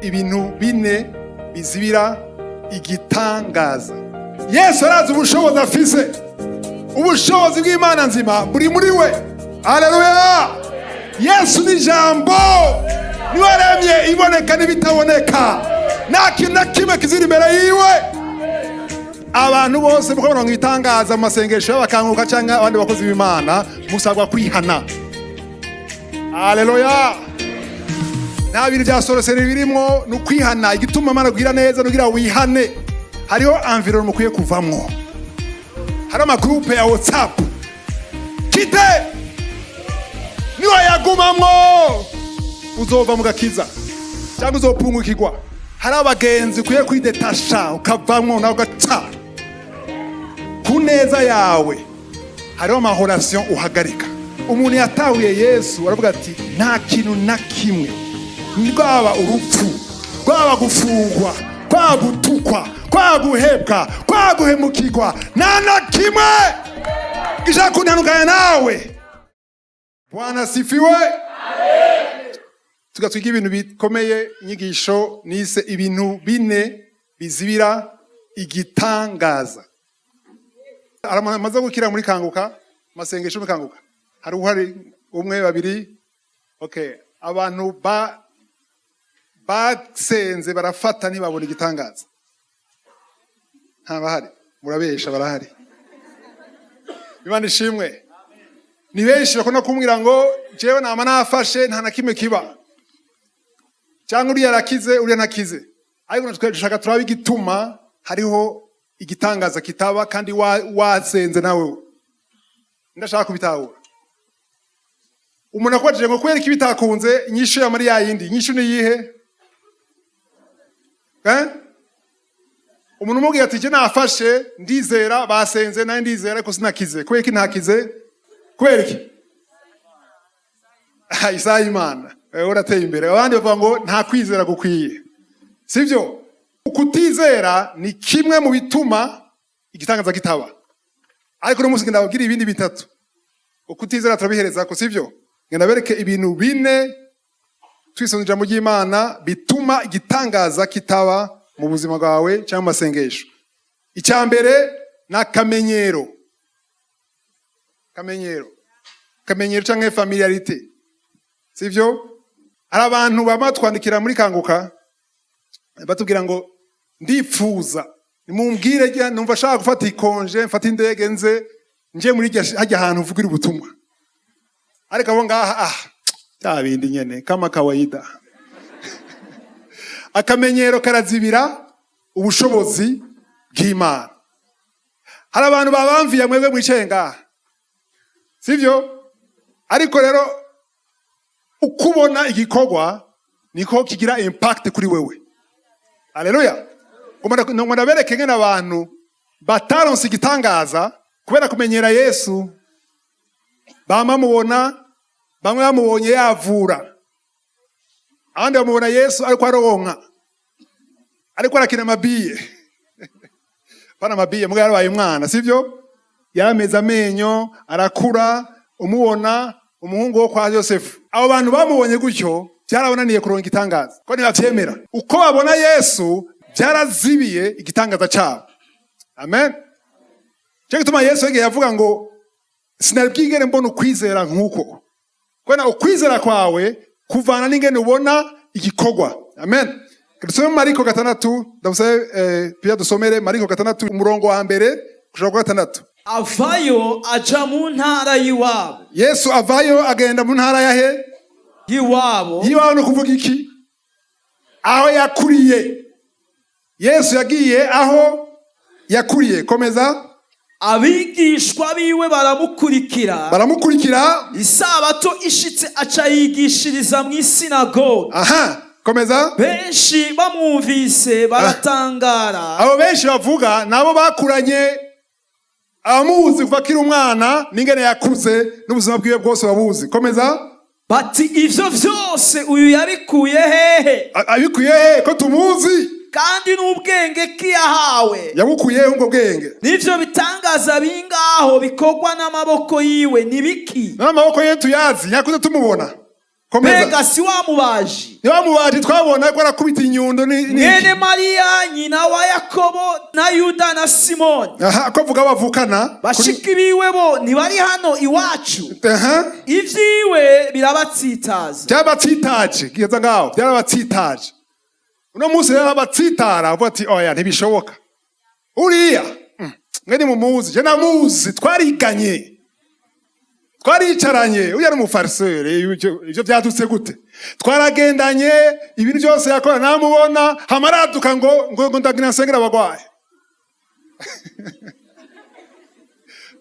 Ibintu bine bizibira igitangaza. Yesu arazi ubushobozi afise. Ubushobozi bw'Imana nzima buri muri we. Haleluya! Yesu ni Ijambo, niwe aremye iboneka n'ibitaboneka. Nta kintu na kimwe kizira imbere yiwe. Abantu bose muko baronka ibitangaza mu masengesho y'abakanguka cyangwa abandi bakozi b'Imana, musabwa kwihana. Haleluya! Nta bintu bya sorcellerie birimwo, ni ukwihana. Igituma Imana kugira neza nugira wihane. Hariho environnement mukwiye kuvamwo, hari amagroupe ya WhatsApp kite niwayagumamwo uzova mu gakiza cyangwa uzopungukirwa. Hari abagenzi ukwiye kwidetasha ukavamwo nawe ugaca ku neza yawe. Hariho amahorasiyo uhagarika. Umuntu yatahuye Yesu aravuga ati: "Nta kintu na kimwe, rwaba urupfu, rwaba gufungwa, rwaba gutukwa, rwaba guhebwa, rwaba guhemukirwa, nta na kimwe gishaka kuntandukanya nawe." Bwana sifiwe. Tugatwiga ibintu bikomeye. Inyigisho nise "Ibintu bine bizibira igitangaza". Amaze gukira muri Kanguka, amasengesho muri Kanguka, hari uhari umwe, babiri? Okay, abantu ba basenze barafata ntibabona igitangaza, ntabahari? Murabesha, barahari. Imana ishimwe. Ni benshi bakunda kumbwira ngo: "Jewe nama nafashe, nta na kimwe kiba," cyangwa "Uriya arakize, uriya ntakize." Ariko natwe dushaka turabe igituma hariho igitangaza kitaba kandi wasenze nawe. Ndashaka kubitahura. Umuntu akubajije ngo kubera iki bitakunze, inyishu ya muri yayindi inyishu ni iyihe? Eh? Umuntu umubwiye ati: "Je nafashe, ndizera, basenze nawe ndizera, ariko sinakize. Kubera iki ntakize? Kubera iki?" Ah, isaha y'Imana. Wewe urateye imbere. Abandi bavuga ngo nta kwizera gukwiye. Sibyo? Kutizera ni kimwe mu bituma igitangaza kitaba, ariko uno munsi ndababwira ibindi bitatu. Ukutizera turabihereza ko sibyo. Ngenda bereke ibintu bine twisonze ijambo ry'Imana bituma igitangaza kitaba mu buzima bwawe cyangwa mu masengesho. Icya mbere ni akamenyero. Kamenyero, kamenyero cyangwa familiarité, sivyo? Hari abantu bama twandikira muri Kanguka batubwira ngo: "Ndipfuza nimumbwire, numva ashaka gufata icongé, mfata indege, nze nje muri hajya hantu uvugira ubutumwa, ariko abo ngaha, ah, bya bindi nyene, kama kawaida." Akamenyero karazibira ubushobozi bw'Imana. Hari abantu babamviye mwebwe mwicaye ngaha, sivyo? Ariko rero uko ubona igikorwa niko kigira impact kuri wewe. Haleluya! Ngo ndabereke ngene abantu bataronse igitangaza kubera kumenyera Yesu. Bamamubona, bamwe bamubonye yavura, abandi bamubona Yesu ariko aronka, ariko arakina amabiye pana amabiye mbwa yarabaye umwana, sivyo? Yarameze amenyo, arakura, umubona umuhungu wo kwa Yosefu. Abo bantu bamubonye gutyo byarabonaniye kuronka igitangaza ko ntibavyemera. Uko babona Yesu byarazibiye igitangaza cyabo. Amen. Cyo gituma Yesu yagiye avuga ngo: "Sinari bwigere mbona ukwizera nk'uko." Kubera ukwizera kwawe kuvana n'ingene ubona igikorwa. Amen. Dusome Mariko 6. Ndamusabe Pia dusomere Mariko 6, umurongo wa mbere kushaka kwa gatandatu. Avayo aja mu ntara y'iwabo. Yesu avayo agenda mu ntara yahe? Y'iwabo. Y'iwabo ni ukuvuga iki? Aho yakuriye. Yesu yagiye aho yakuriye. Komeza. Abigishwa biwe baramukurikira. Baramukurikira. Isabato ishitse aca yigishiriza mu isinagogi. Aha, komeza. Benshi bamwumvise baratangara. Abo benshi bavuga nabo bakuranye, abamuzi kuva akiri umwana n'ingene yakuze n'ubuzima bwiwe bwose babuzi. Komeza. Bati: "Ivyo vyose uyu yabikuye hehe?" Abikuye he ko tumuzi? Kandi n'ubwenge ki yahawe? Yabukuye he ubwo bwenge? N'ivyo bitangaza bingaho bikorwa n'amaboko yiwe ni biki? N'amaboko ye tuyazi, yakuze tumubona. Komeza. Mbega si wa mubaji, Niba mubaji twabona ko arakubita inyundo ni mwene Mariya, nyina wa Yakobo na Yuda na Simoni? Aha, ko avuga bavukana. Bashiki biwe bo ntibari hano iwacu? Aha. Ivyiwe birabatsitaza. Byarabatsitaje. Geza ngaho, byarabatsitaje. Uno munsi rero abatsitara avuga ati: "Oya, ntibishoboka, uriya mwe ni mumuzi, je namuzi, twariganye, twaricaranye, uriya ni umufarceur, ivyo vyadutse gute? Twaragendanye, ibintu byose yakora namubona, hama araduka ngo ndagira nsengera abagwayi."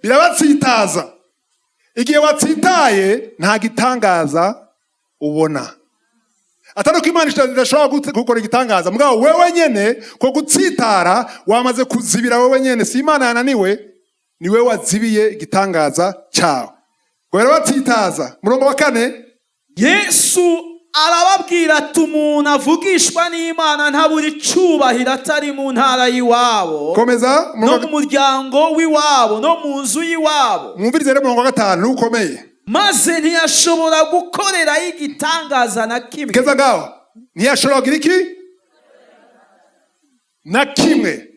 Birabatsitaza. Igihe watsitaye, nta gitangaza ubona. Atari uko Imana idashobora gukora igitangaza, mugabo wewe nyene ko gutsitara wamaze kuzibira wewe nyene. Si Imana yananiwe, ni wewe wazibiye igitangaza cyawe. Ngo birabatsitaza. Murongo wa 4. Yesu arababwira ati: "Umuntu avugishwa n'Imana ntabura icubahiro atari mu ntara y'iwabo Komeza. no Murongo mu muryango w'iwabo no mu nzu y'iwabo." Mwumvirize rero umurongo wa 5 nukomeye. Maze ntiyashobora gukorerayo igitangaza na kimwe. Geza ngaho. Ntiyashobora kugira iki na kimwe.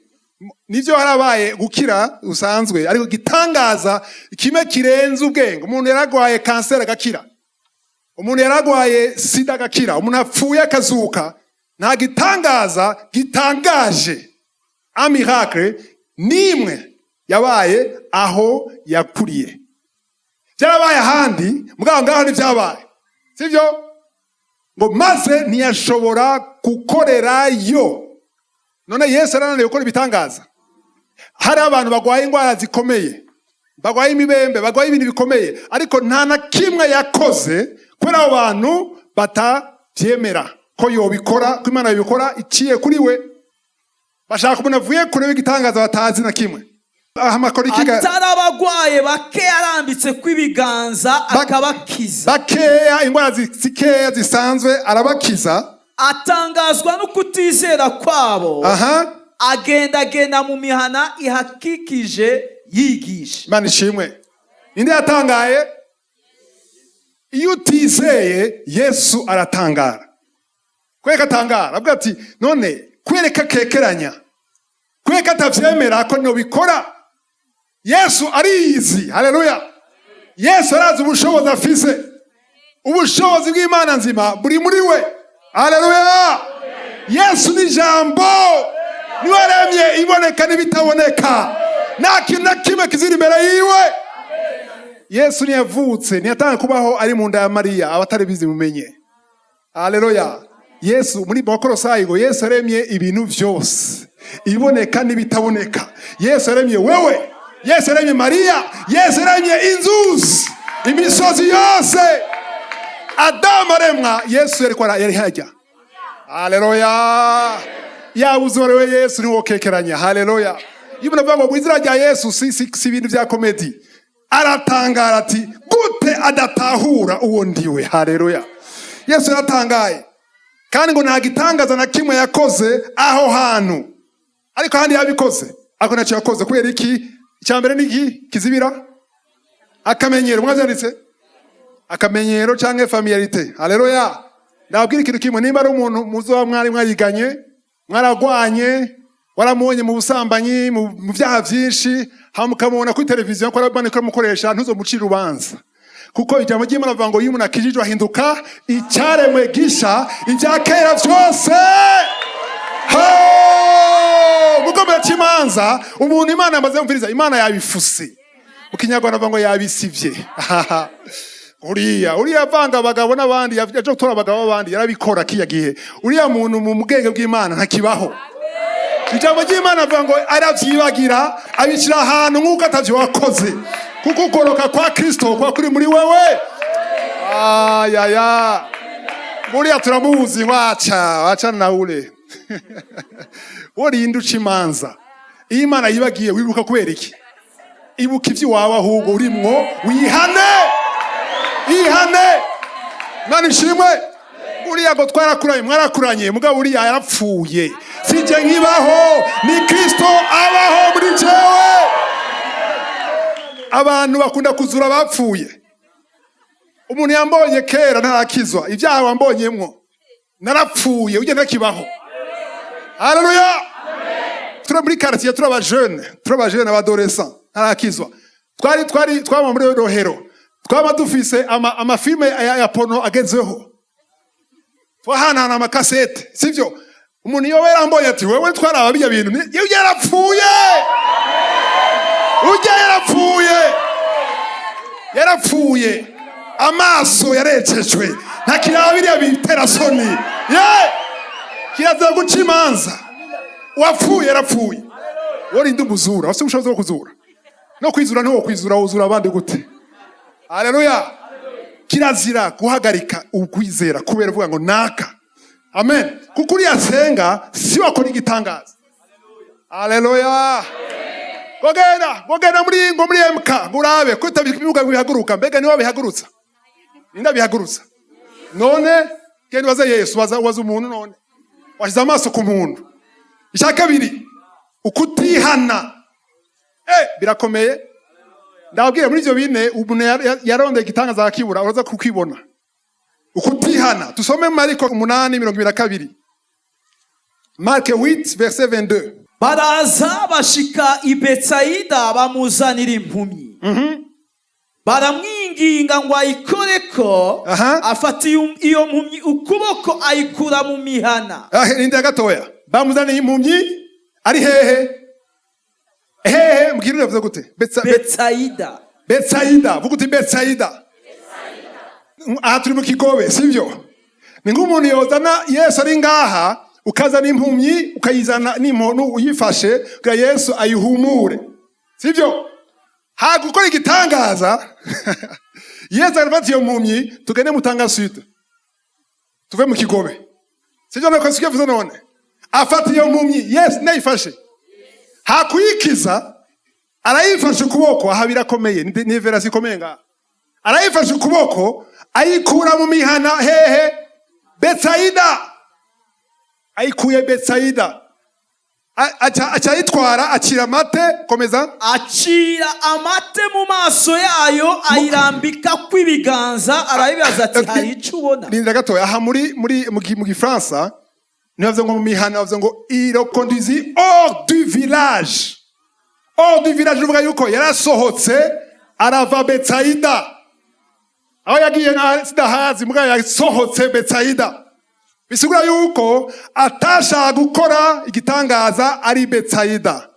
Nivyo, harabaye gukira usanzwe, ariko gitangaza kimwe kirenze ubwenge: umuntu yaragwaye kanseri agakira, umuntu yaragwaye sida agakira, umuntu apfuye akazuka. Nta gitangaza gitangaje, un miracle nimwe yabaye aho yakuriye. Byarabaye ahandi, mugabo ngaho ntibyabaye, sibyo? Ngo maze ntiyashobora gukorerayo. None Yesu arananiwe gukora ibitangaza? Hari abantu bagwaye indwara zikomeye, bagwaye imibembe, bagwaye ibintu bikomeye, ariko nta na kimwe yakoze kubera abo bantu batabyemera ko yobikora, ko Imana yobikora iciye kuri we. Bashaka umuntu avuye kure w'igitangaza batazi na kimwe. Ahamakora ikiga Atari abagwaye bake yarambitse kw'ibiganza akabakiza. Bakeya, indwara zikeya zisanzwe, arabakiza. Atangazwa no kutizera kwabo. Agendagenda mu mihana ihakikije yigisha. Imana ishimwe. Ninde yatangaye? Iyo utizeye, Yesu aratangara. Kwereka atangara, avuga ati: "None kwereka kekeranya, kwereka atavyemera ko nobikora." Yesu ariyizi. Haleluya! Yesu arazi ubushobozi afise. Ubushobozi bw'Imana nzima buri muri we. Haleluya! Yesu ni ijambo, niwe aremye iboneka n'ibitaboneka. Nta kintu na kimwe kizira imbere yiwe. Yesu ntiyavutse, ntiyatanga kubaho ari mu nda ya Mariya. Abatari bizi mumenye. Haleluya! Yesu muri Bakolosayi ngo Yesu aremye ibintu byose, iboneka n'ibitaboneka. Yesu aremye wewe, Yesu aremye Mariya, Yesu aremye inzuzi, imisozi yose. Adamu aremwa, Yesu yari hajya. Haleluya! Yaba uzorewe Yesu, ntiwokekeranya. Haleluya! Iyo umuntu avuga ngo mu izina rya Yesu, si ibintu bya comédie. Aratangara ati: "Gute adatahura uwo ndiwe?" Haleluya! Yesu yaratangaye. Kandi ngo nta gitangaza na kimwe yakoze aho hantu, ariko ahandi yabikoze, ariko ntacyo yakoze. Kubera iki? Icya mbere ni iki kizibira? Akamenyero. Mwabyanditse, akamenyero canke familiarité. Haleluya! Ndababwira ikintu kimwe: nimba ari umuntu muzoba mwari mwariganye, mwaragwanye, waramubonye mu busambanyi, mu byaha byinshi, hama ukamubona kuri televiziyo ko arabona ko amukoresha, ntuzomucire urubanza, kuko ijambo ry'Imana rivuga ngo iyo umuntu akijijwe ahinduka icyaremwe gisha, ibya kera byose. Ho! Mugomera cy'imanza umuntu Imana yamaze kumviriza, Imana yabifuse. Mu Kinyarwanda bavuga ngo yabisivye. Uriya avanga abagabo n'abandi, yaje gutora abagabo b'abandi, yarabikora kiya gihe. Uriya muntu mu bwenge bw'Imana ntakibaho. Ijambo ry'Imana avuga ngo aravyibagira, abishyira ahantu nk'uko atavyo wakoze, kuko ukoroka kwa Kristo kwa kuri muri wewe. Ayaya, buriya turamuzi, waca waca nawe worinda uca imanza. Iyo Imana yibagiye, wibuka kubera iki? Ibuka ivyo iwawe ahubwo urimwo, wihane, ihane. Imana ishimwe. Uriya ngo twarakuranye, mwarakuranye, mugabo uriya yarapfuye. Sijye nkibaho, ni Kristo abaho muri jewe. Abantu bakunda kuzura abapfuye. Umuntu yambonye kera ntarakizwa, ibyaha wambonyemwo, narapfuye, ujya ntakibaho. Haleluya! Turi muri quartier, turi abajene, turi abajene, abadolescent, ntarakizwa, twari twaba muri Rohero, twaba dufise amafilme ya porno agezweho, twahanahana amakasete, sivyo? Umuntu iyo yarambonye ati: "Wewe twaraba bijya bintu," ujya yarapfuye, ujya yarapfuye, yarapfuye, amaso yarecejwe, ntakiraba biriya bitera soni. Ye kirazira guca imanza. Uwapfuye yarapfuye. Worinda umuzura, wafite ubushobozi bwo kuzura no kwizura, ntiwo kwizura, wuzura abandi gute? Haleluya! Kirazira guhagarika ukwizera kubera uvuga ngo naka. Amen. Kuko uriya asenga si wakora igitangaza. Haleluya! Gogenda muri ngo muri MK ngo urabe ko ibibuga bihaguruka. Mbega niwe bihagurutsa? Ninde bihagurutsa? None genda ubaze Yesu, waza umuntu. None washyize amaso ku muntu. Icya kabiri, ukutihana. Birakomeye. Ndababwira, muri ibyo bine umuntu yarondeye igitangaza akibura, uraza kukibona. Ukutihana. Tusome Mariko 8:22, Marc 8 verset 22. Baraza bashika i Betsayida, bamuzanira impumyi, baramwinginga ngo ayikoreko. Afata iyo mpumyi ukuboko, ayikura mu mihana. Ah, rindira gatoya. Bamuzaniye impumyi ari hehe? Hehe? Mbwira, yavuze gute? Betsayida. Betsayida. Vuga uti: "Betsayida." Aha turi mu Kigobe, sibyo? Ni nk'umuntu yozana Yesu ari ngaha, ukazana impumyi, ukayizana n'impono uyifashe kugira Yesu ayihumure, sibyo? Ha gukora igitangaza, Yesu arafata iyo mpumyi: "Tugende Mutanga Sud, tuve mu Kigobe," sibyo? Nuko sibyo yavuze. None afata iyo mpumyi, Yesu nayifashe, hakuyikiza arayifashe ukuboko. Aha birakomeye, ni version ikomeye ngaha. Arayifashe ukuboko, ayikura mu mihana. Hehe? Betsayida. Ayikuye Betsayida, aca ayitwara, acira amate. Komeza. Acira amate mu maso yayo, ayirambika kw'ibiganza, arayibaza ati: "Hari icyo ubona?" Rindira gatoya. Aha muri mu Gifaransa ntibavuze ngo mu mihana, bavuze ngo "il le conduisit hors du village". Hors du village uvuga yuko yarasohotse, arava Betsayida. Aho yagiye sidahazi, mugabo yasohotse Betsayida. Bisigura yuko atashaka gukora igitangaza ari Betsayida.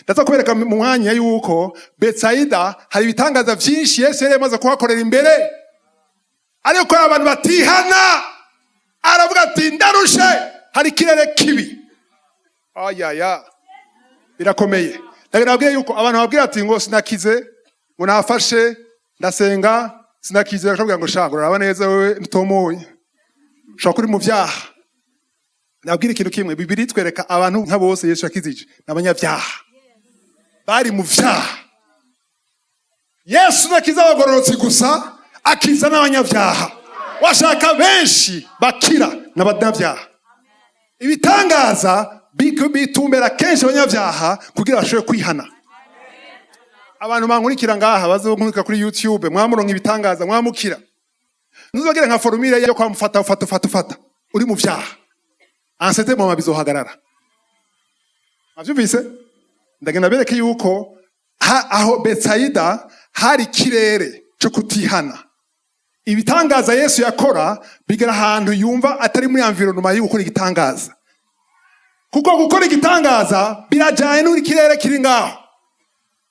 Ndaza kubereka mu mwanya yuko Betsayida hari ibitangaza vyinshi Yesu yari yamaze kuhakorera imbere, ariko abantu batihana. Aravuga ati: "Ndarushe, hari ikirere kibi." Ayaya, birakomeye. Ndagira nababwire yuko abantu babwira ati ngo sinakize, ngo nafashe, ndasenga, sinakize, bakabwira ngo shaka uraraba neza, wewe ntutomoye, ushobora kuri mu vyaha. Nabwira ikintu kimwe: Bibiri itwereka abantu nka bose Yesu yakizije ni abanyabyaha, bari mu vyaha. Yesu ntakiza abagororotsi gusa, akiza n'abanyabyaha. Washaka benshi bakira n'abanyabyaha. Ibitangaza bitumbera kenshi abanyabyaha kugira bashobore kwihana. Abantu bankurikira ngaha, baza kuri YouTube, mwamuronka ibitangaza, mwamukira. Ntuzogere nka formule yo kwamufata ufata ufata ufata uri mu vyaha ansete mama, bizohagarara. Mwavyumvise? Ndagenda bereke yuko aho Betsayida hari ikirere cyo kutihana. Ibitangaza Yesu yakora bigera ahantu yumva atari muri environnement yo gukora igitangaza, kuko gukora igitangaza birajyanye n'ikirere kiri ngaho.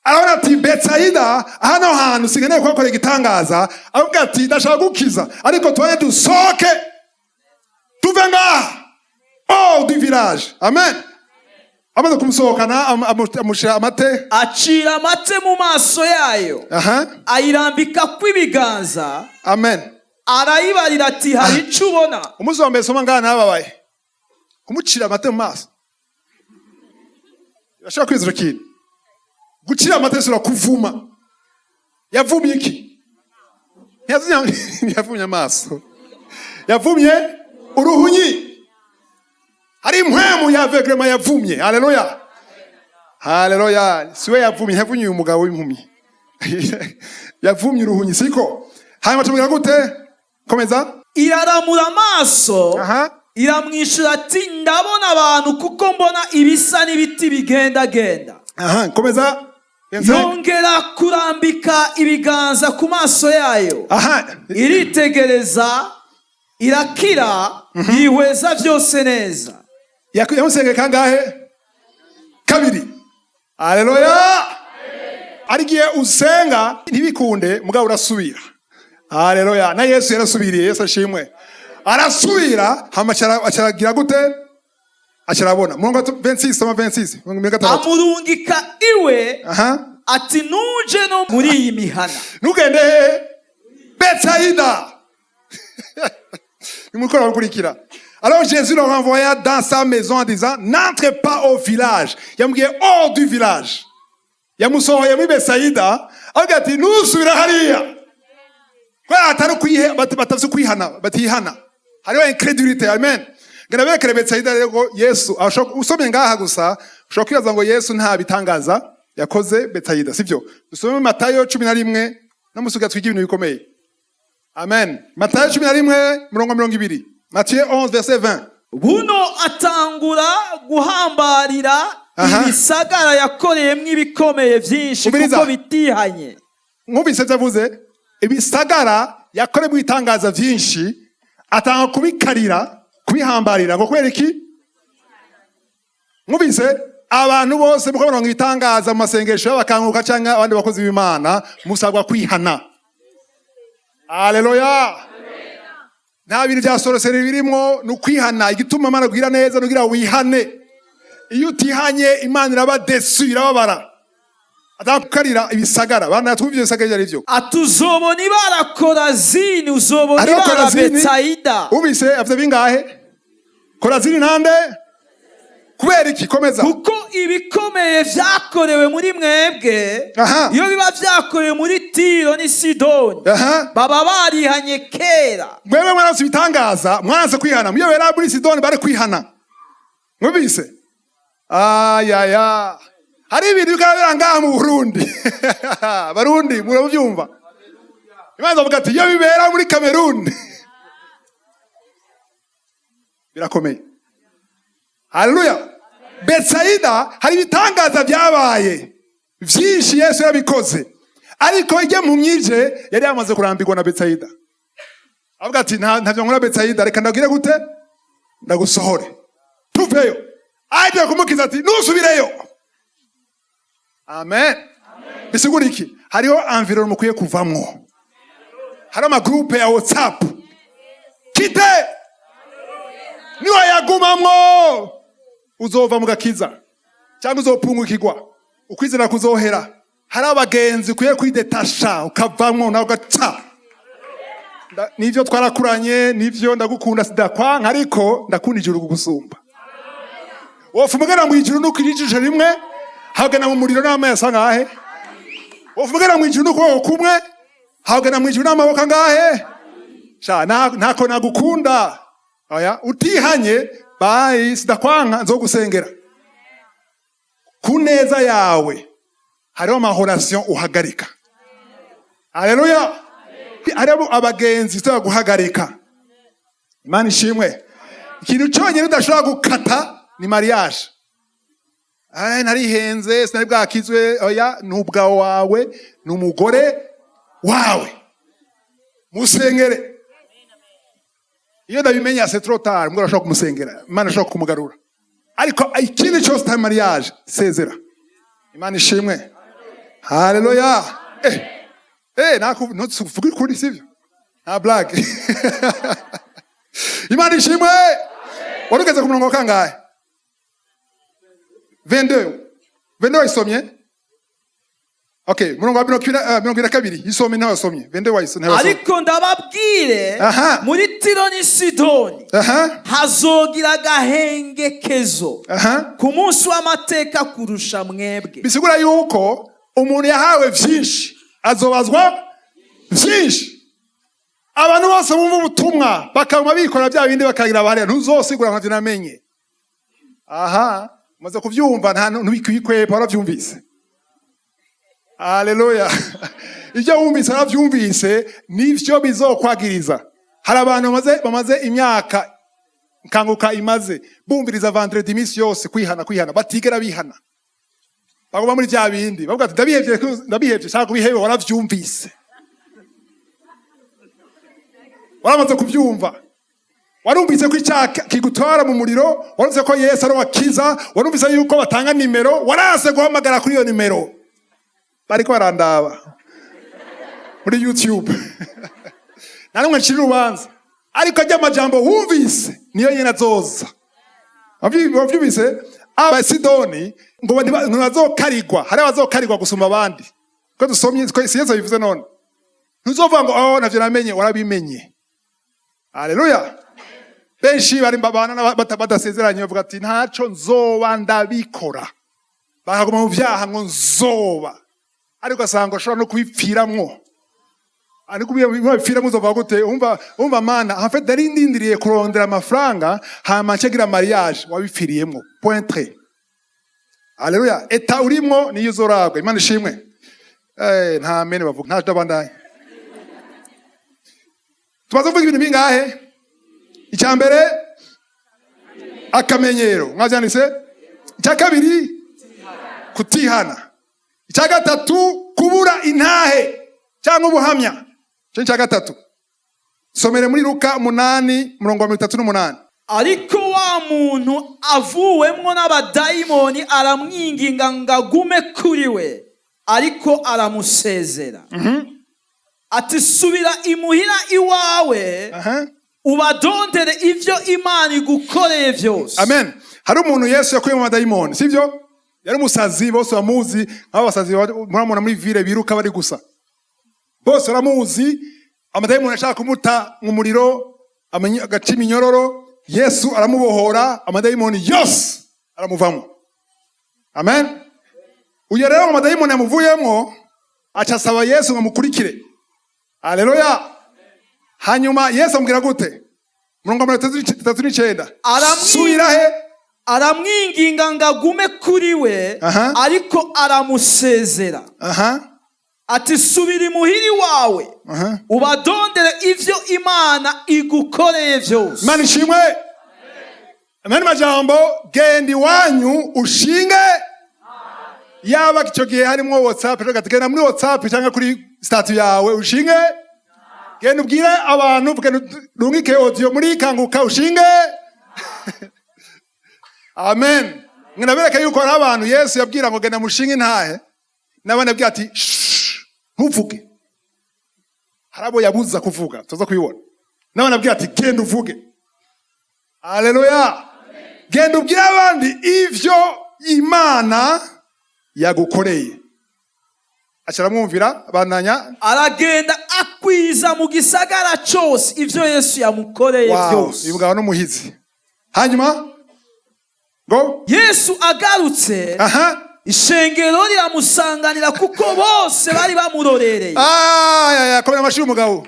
Arabona ati: "Betsayida, hano hantu sinkeneye kuhakora igitangaza." Aravuga ati: "Ndashaka gukiza, ariko tubaye dusohoke, tuve ngaha, hors du village." Amen. Amaze kumusohokana, amushira amate. Acira amate mu maso yayo, ayirambika kw'ibiganza, Amen. arayibarira ati: "Hari icyo ubona?" Umunsi wa mbere soma ngaha nababaye. Kumucira amate mu maso, urashobora kwizera ikintu? Gucira amate sura kuvuma. Yavumye iki? Ntiyavumye amaso, yavumye uruhunyi. Hari impwemu ya aveuglement yavumye. Haleluya, haleluya! Siwe yavumye, yavumye uyu mugabo w'impumyi, yavumye uruhunyi, siko? Hanyuma tumubwira gute? Komeza. Iraramura amaso, iramwishyura ati: "Ndabona abantu, kuko mbona ibisa n'ibiti bigendagenda." Aha, komeza. 25. Yongera kurambika ibiganza ku maso yayo, iritegereza, irakira, yihweza byose neza. Yamusengeye kangahe? Kabiri. Haleluya! Ari igihe usenga ntibikunde, mugabo urasubira. Haleluya! Na Yesu yarasubiriye. Yesu ashimwe. Arasubira, hama acaragira gute? Acarabona. Murongo wa 26, soma 26, 60. Amurungika iwe, ati: "Nuje no muri iyi mihana." Ntugende hehe? Betsayida. Nimukora gukurikira. Alors Jésus le renvoya dans sa maison en disant: "N'entre pas au village." Yamubwiye hors du village. Yamusohoye muri Betsayida avuga ati: "Ntusubire hariya." Kubera atari ukwihe batavye kwihana, batihana. Hariho incrédulité, amen. Ngena berekere Betsayida rero ko Yesu usomye ngaha gusa ushobora kwibaza ngo Yesu nta bitangaza yakoze Betsayida, sivyo? Dusome Matayo 11 namusuga twige ibintu bikomeye. Amen. Matayo 11 murongo 20. Matthieu 11 verset 20. Buno atangura guhambarira ibisagara yakoreyemo ibikomeye byinshi, Umviriza. kuko bitihanye. Mwumvise ivyo avuze? Ibisagara yakoreyemo ibitangaza vyinshi, atanga kubikarira, kubihambarira ngo kubera iki? Mwumvise? Abantu bose muko baronka ibitangaza mu masengesho y'abakanguka canke abandi bakozi b'Imana, musabwa kwihana. Haleluya! Nta bintu vya sorcellerie birimwo, ni ukwihana. Igituma Imana kugira neza nugira wihane. Iyo utihanye, Imana iraba déçue, irababara. Atakarira ibisagara bana, twumva ivyo bisagara ivyo ari vyo. Ati: "Uzobona ibara Korazini, uzobona Hariho ibara Korazini. Betsayida." Ubise avuze bingahe? Korazini nande? Kubera iki? Komeza. Kuko ibikomeye vyakorewe muri mwebwe, iyo biba vyakorewe muri Tiro n'i Sidoni, baba barihanye kera. Mwebwe mwaranse ibitangaza, mwaranse kwihana. Muyo bera muri Sidoni bari kwihana. Mwumvise? Ayaya, hari ibintu bigaragara ngaha mu Burundi. Barundi, murabyumva? Imana ivuga ati: "Iyo bibera muri Cameroon birakomeye." Haleluya! Betsayida hari ibitangaza byabaye byinshi, Yesu yarabikoze, ariko ijya mu myije yari yamaze kurambirwa na Betsayida. Avuga ati: "Ntavyo nkora Betsayida, reka ndabwire gute, ndagusohore tuveyo." Agiye kumukiza ati: "Nusubireyo." Amen. Bisigura iki? Hariho environnement mukwiye kuvamwo. Hariho amagroupe ya WhatsApp kite, niwayagumamwo uzova mu gakiza cyangwa uzopungukirwa, ukwizera kuzohera. Hari abagenzi ukwiye kwidétacha, ukavamwo nawe ugaca. Nivyo twarakuranye, nivyo ndagukunda, sidakwanka, ariko ndakunda ijuru kugusumba. Wofa umugana mu ijuru nuko ijisho rimwe, hagana mu muriro n'amaso angahe? Wofa umugana mu ijuru n'ukuboko kumwe, hagana mu ijuru n'amaboko angahe? Sha ntako nagukunda. Oya, utihanye, bayi, sidakwanka, nzogusengera ku neza yawe. Hariho amahorasiyo uhagarika. Haleluya! Hariho abagenzi ushobora guhagarika. Imana ishimwe. Ikintu cyonyine udashobora gukata ni mariage. Ay, narihenze, sinari bwakizwe. Oya, ni ubwawe wawe, ni umugore wawe, musengere. Iyo ndabimenya, c'est trop tard. Umugore ashobora kumusengera, Imana ashobora kumugarura, ariko ikindi cyose atari mariage, sezera. Imana ishimwe. Haleluya! Ntuvuge ukuri, sivyo? Nta blague. Imana ishimwe. Wari ugeze ku murongo wa kangahe? 22. 22 wayisomye? Okay, murongo wa 22 isome. Ntawasomye 22? Wayisomye? Ntawasomye. Ariko ndababwire, muri Tiro n'i Sidoni hazogira agahengekezo ku munsi w'amateka kurusha mwebwe. Bisigura yuko umuntu yahawe vyinshi azobazwa vyinshi. Abantu bose bumva ubutumwa bakaguma bikora bya bindi, bakagira bariya, ntuzosigura nkavyo namenye. Aha umaze kuvyumva, nta ntubikwikwepfa, waravyumvise. Haleluya! Ibyo wumvise, waravyumvise, nivyo bizokwagiriza. Hari abantu bamaze imyaka Kanguka imaze bumviriza vendredi iminsi yose, kwihana, kwihana, batigera bihana, baguma muri bya bindi, bavuga ati: "Ndabihevye, ndabihevye." Shaka kubihebe, waravyumvise, waramaze kubyumva. Warumvise ko icyaha kigutwara mu muriro, warumvise ko Yesu ari wakiza, warumvise yuko batanga nimero, warase guhamagara kuri iyo nimero. Bariko barandaba muri YouTube, nta numwe ncira urubanza, ariko ajya amajambo wumvise niyo nyine azoza. Wavyumvise? Abasidoni ngo ntibazokarigwa. Hari abazokarigwa gusumba abandi ko dusomye ko si Yesu bivuze. None ntuzovuga ngo: "Oh, navyo namenye." Warabimenye. Haleluya! Benshi bari babana badasezeranye, bavuga ati: "Ntaco nzoba ndabikora," bakaguma mu vyaha ngo nzoba, ariko asanga ashobora no kubipfiramwo. Ariko ubipfiramo uzovuga gute? Umva, umva mana, en fait nari ndindiriye kurondera amafaranga, hama ncegira mariage. Wabipfiriyemwo, point trait. Haleluya! État urimwo niyo uzoragwa. Imana ishimwe. Nta mene bavuga, nta ndabandanye. Tumaze kuvuga ibintu bingahe? Icya mbere, akamenyero, mwabyanditse. Icya kabiri, kutihana. Icya gatatu, kubura intahe cyangwa ubuhamya. Icyo ni icya gatatu. Somere muri Luka 8, umurongo wa 38. Ariko wa muntu avuwemwo n'abadayimoni aramwinginga ngo agume kuri we, ariko aramusezera ati: "Subira imuhira iwawe, ubadondere ivyo Imana igukoreye vyose." Amen. Hari umuntu Yesu yakuye mu madayimoni, sibyo? Yari umusazi, bose bamuzi, nk'abo basazi muramubona muri ville biruka bari gusa, bose baramuzi. Amadayimoni ashaka kumuta mu muriro, agaca iminyororo, Yesu aramubohora, amadayimoni yose aramuvamo. Amen. Uyu rero amadayimoni yamuvuyemo, aca asaba Yesu ngo amukurikire. Haleluya! Hanyuma Yesu amubwira gute? Murongo wa 39. Subira he? Aramwinginga ngo agume kuri we, ariko aramusezera ati: "Subira imuhira iwawe, ubadondere ivyo Imana igukoreye vyose." Imana ishimwe. Amani majambo: genda iwanyu ushinge. Yaba icyo gihe harimo WhatsApp, reka tugenda muri WhatsApp cyangwa kuri statut yawe ushinge. Genda ubwire abantu, genda urungike audio muri Kanguka ushinge. Amen. Mwinabereka yuko hari abantu Yesu yabwira ngo: "Genda mushinge intahe," n'abandi abwira ati: "Shh, ntuvuge." Hari abo yabuza kuvuga, tuza kubibona, n'abandi abwira ati: "Genda uvuge." Haleluya! Genda ubwire abandi ivyo Imana yagukoreye. Aca aramwumvira, bandanya. Aragenda akwiza mu gisagara cose ivyo Yesu yamukoreye vyose. Uyu mugabo n'umuhizi. Hanyuma ngo? Yesu agarutse, ishengero riramusanganira kuko bose bari bamurorereye. Komera amashyi umugabo.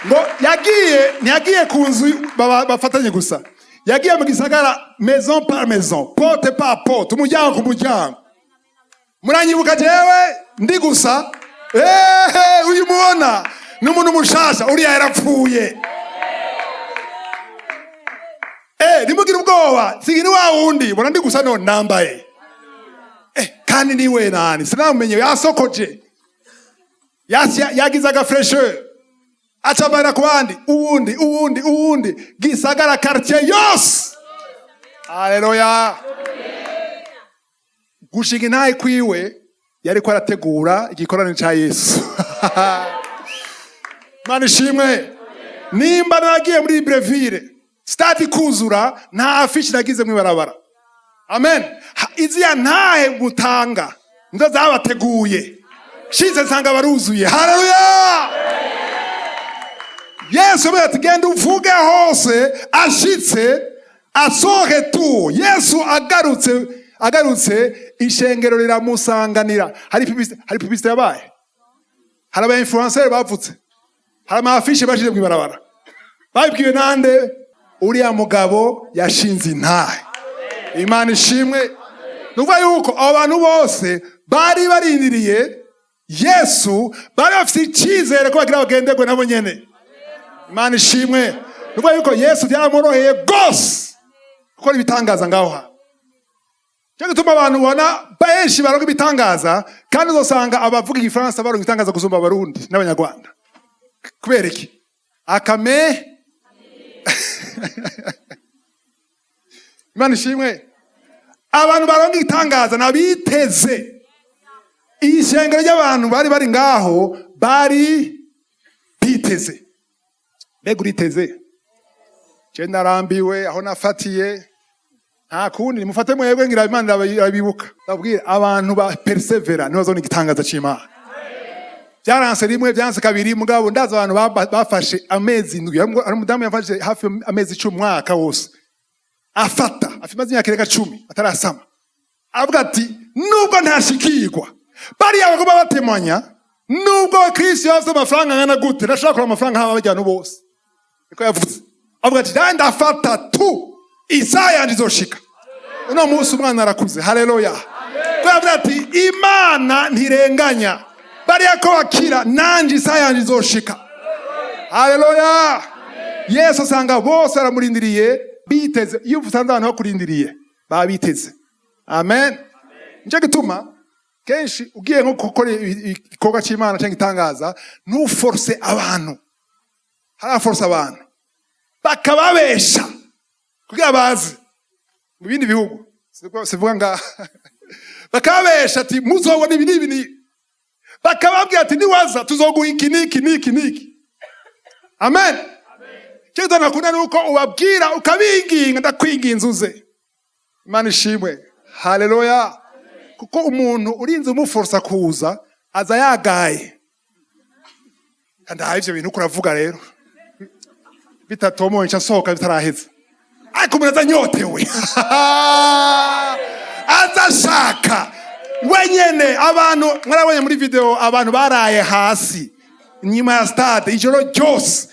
Ngo yagiye, ntiyagiye ku nzu bafatanye gusa, yagiye mu gisagara, maison par maison, porte par porte, umuryango ku muryango. Muranyibuka jewe ndi gusa. Ehe, uyu mubona ni umuntu mushasha, uriya yarapfuye. Ntimugire ubwoba, sigi ni wa wundi bona ndi gusa none nambaye. Kandi niwe nani sinamumenye, yasokoje, yagize agafraîcheur, acambara ku bandi, uwundi, uwundi, uwundi, gisagara, quartier yose. Haleluya! Gushinga intahe kwiwe, yariko arategura igikorane ca Yesu. Mana ishimwe. Nimba naragiye muri Libreville, stade ikuzura, nta affiche nagize mw'ibarabara. Amen. Iziya ntahe mutanga nizo zabateguye. Shize nsanga baruzuye. Haleluya! Yesu avuga ati: "Genda uvuge hose." Ashitse, à son retour, Yesu agarutse, agarutse, ishengero riramusanganira. Hari publicité yabaye, hari aba influenceur bavutse, hari ama affiche bashize mw'ibarabara. Babibwiwe nande? Uriya mugabo yashinze intahe. Imana ishimwe. Ni ukuvuga yuko abo bantu bose Bari barindiriye Yesu, bari bafite icyizere ko bagira bagenderwe nabo nyene. Imana ishimwe. Ni ukuvuga yuko Yesu byaramworoheye rwose gukora ibitangaza ngaho hantu. Cyo gituma abantu ubona benshi baronka ibitangaza, kandi uzosanga abavuga Igifaransa baronka ibitangaza gusumba Abarundi n'Abanyarwanda. Kubera iki? Akame. Imana ishimwe. Abantu baronka igitangaza nabiteze. Ishengero ry'abantu bari bari ngaho bari biteze. Mbega uriteze? Je narambiwe aho nafatiye, nta kundi nimufate mwebwe, ngira Imana irabibuka. Ndabwira abantu ba persevera nibo bazobona igitangaza c'Imana. Byaranse rimwe, byanse kabiri, mugabo ndazi abantu bafashe amezi 7. Hari umudamu yafashe hafi amezi 10, umwaka wose afata, afite imyaka irenga 10 atarasama. Avuga ati nubwo ntashikirwa, bariya baguma batemanya, nubwo Kristo yafite amafaranga angana gute, ndashobora kureba amafaranga nk'aba bajyana bose. Niko yavuze. Avuga ati nanjye ndafata tu, isaha yanjye izoshika. Uno munsi umwana arakuze. Haleluya. Ko yavuze ati Imana ntirenganya, bariya ko bakira, nanjye isaha yanjye izoshika. Haleluya. Yesu asanga bose baramurindiriye biteze. Iyo usanze abantu bakurindiriye, baba biteze. Amen. Nicyo gituma kenshi ugiye nko gukora igikorwa cy'Imana cyangwa igitangaza, ntuforce abantu. Hari abaforce abantu bakababesha kugira baze mu bindi bihugu, sivuga ngaha, bakababesha ati muzobona ibi n'ibi n'ibi, bakababwira ati niwaza tuzoguha iki n'iki n'iki n'iki. Amen. Icyo gituma nakunda ni uko ubabwira ukabinginga, ndakwinginze uze. Imana ishimwe. Haleluya. Kuko umuntu urinze umuforsa kuza aza yagaye, kandi aha ivyo bintu uko uravuga rero bitatomoye, nca nsohoka bitaraheza. Ariko umuntu aza anyotewe, aza ashaka wenyene. Abantu mwarabonye muri video, abantu baraye hasi inyuma ya stade ijoro ryose.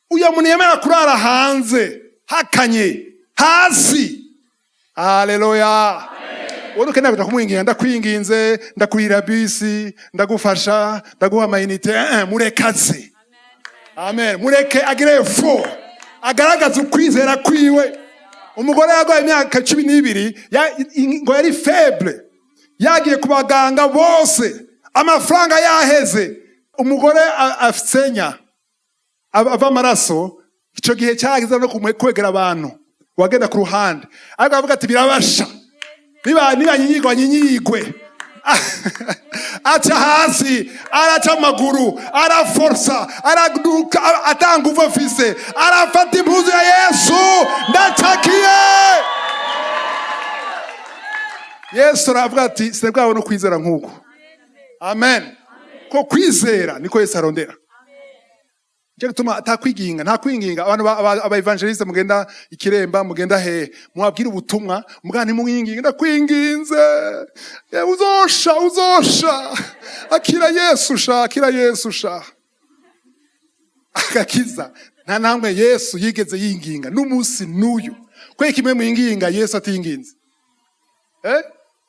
Uyo muntu yemera kurara hanze hakanye hasi. Haleluya. Wowe ukeneye kuja kumwinginga, ndakwinginze, ndakurira bisi, ndagufasha, ndaguha amayinite. Murekaze. Amen. Mureke agire fo agaragaze ukwizera kwiwe. Umugore yarwaye imyaka 12, ngo yari faible, yagiye ku baganga bose, amafaranga yaheze. Umugore asenya ava amaraso, icyo gihe cyageze no kwegera abantu, wagenda ku ruhande, ariko avuga ati birabasha, niba nyinyigwa nyinyigwe. Aca hasi, araca amaguru, araforsa, araduka, atanga nguvu afise, arafata impuzu ya Yesu, ndacakiye. Yesu aravuga ati sinabwabona ukwizera nk'uko. Amen. Ko kwizera niko Yesu arondera. Nicyo gituma atakwiginga, nta kwinginga. Abantu aba évangéliste mugenda ikiremba, mugenda hehe, mubabwire ubutumwa, mugana ntimwinginge. Ndakwinginze, uzosha, uzosha, akira Yesu sha, akira Yesu sha. Agakiza nta ntambwe Yesu yigeze yinginga n'umunsi n'uyu. Kubera kimwe mwinginga, Yesu atinginze.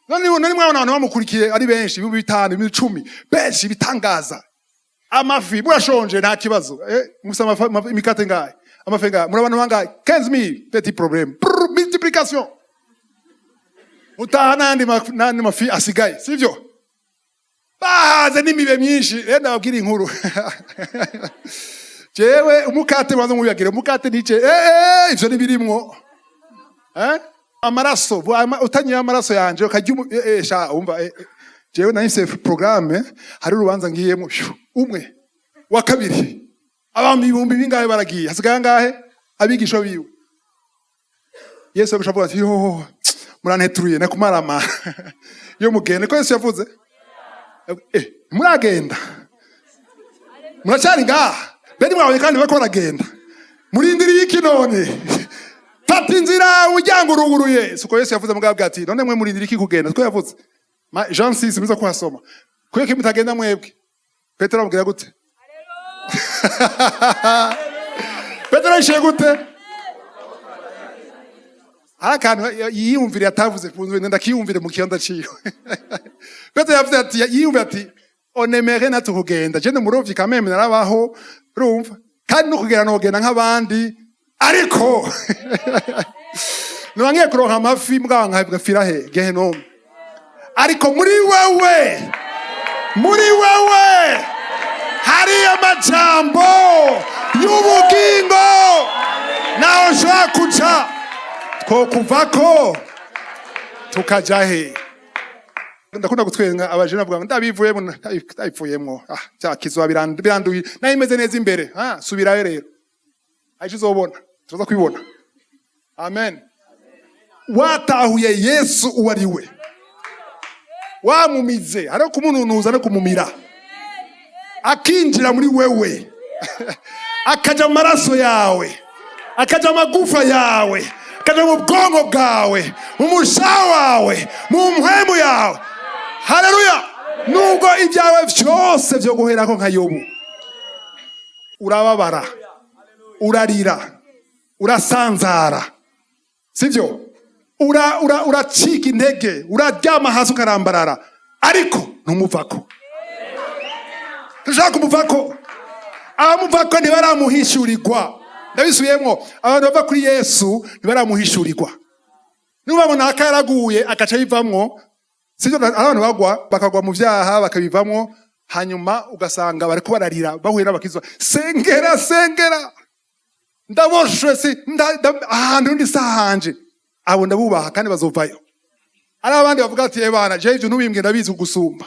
None none mwabona abantu bamukurikiye ari benshi, 5000, 10,000, benshi, bitangaza. Amafi, murashonje, nta kibazo. Musa amafi, imikate ngahe, amafi ngahe, muri abantu bangahe? 15,000, petit problème. Brrr, multiplication, mutaha n'andi mafi asigaye, sivyo? Bahaze n'imibe myinshi. Rero ndababwira inkuru. Jewe umukate banza mubiyagire, umukate nice, ivyo nibirimwo amaraso. Utanyoye amaraso yanje ukarya sha umva, jewe nahise programme, hari urubanza ngiyemo. Phew, umwe wa kabiri, abantu ibihumbi bingahe baragiye, hasigaye angahe? Abigisha biwe. Yesu avuga ati yo muranteturuye nakumarama yo mugende. Ko Yesu yavuze, muragenda, muracari ngaha, bene mwabonye kandi bariko baragenda, murindiriye iki none? Fata inzira, umuryango uruguruye. Siko Yesu yavuze? Mugabo ati none mwe murindiriye iki kugenda? Siko yavuze? Jean 6, muza kuhasoma. Kuki mutagenda mwebwe? Petero amubwira gute? Petero yishuye gute? Hari akantu yiyumviriye atavuze ku nzu, ndakiyumvire mu kibanza ciwe. Petero yavuze ati, yiyumvire ati: "On aimerait natwe kugenda, je ndi umurovyi kameme, narabaho, urumva, kandi no kugenda nogenda nk'abandi, ariko noba ngiye kuronka amafi mbwa nkagafira he gehenomu. Ariko muri wewe, muri wewe hari amajambo y'ubugingo, naho nshobora kuja, twokuvako tukaja he?" Ndakunda gutwenga abajene bavuga ngo ndabivuyemo, ndabivuyemwo, ah, cyakizwa biranduye, nayo imeze neza imbere. Ah, subirayo rero, aho uzobona, tuza kwibona. Amen. Watahuye Yesu uwo ari we, wamumize, hariho kumununuza no kumumira, akinjira muri wewe, akaja mu maraso yawe, akaja mu magufa yawe, akaja mu bwonko bwawe, mu mushaha wawe, mu mpwemu yawe. Haleluya! Nubwo ibyawe vyose vyo guherako nka Yobu, urababara, urarira, urasanzara, sivyo? Uracika intege, uraryama hasi ukarambarara, ariko ntumuvako. Ntushaka kumuvako. Abamuvako ntibaramuhishurirwa. Ndabisubiyemwo: abantu bava kuri Yesu ntibaramuhishurirwa. Niba babona aka yaraguye agaca yivamwo, sivyo? Hari abantu bagwa, bakagwa mu vyaha, bakabivamwo, hanyuma ugasanga bariko bararira, bahuye n'abakizwa: "Sengera, sengera, ndaboshwe, si ahantu ndi sahanje." Abo ndabubaha kandi bazovayo. Hari abandi bavuga ati: "Ebana, jewe ivyo ntubimbwe, ndabizi kugusumba,"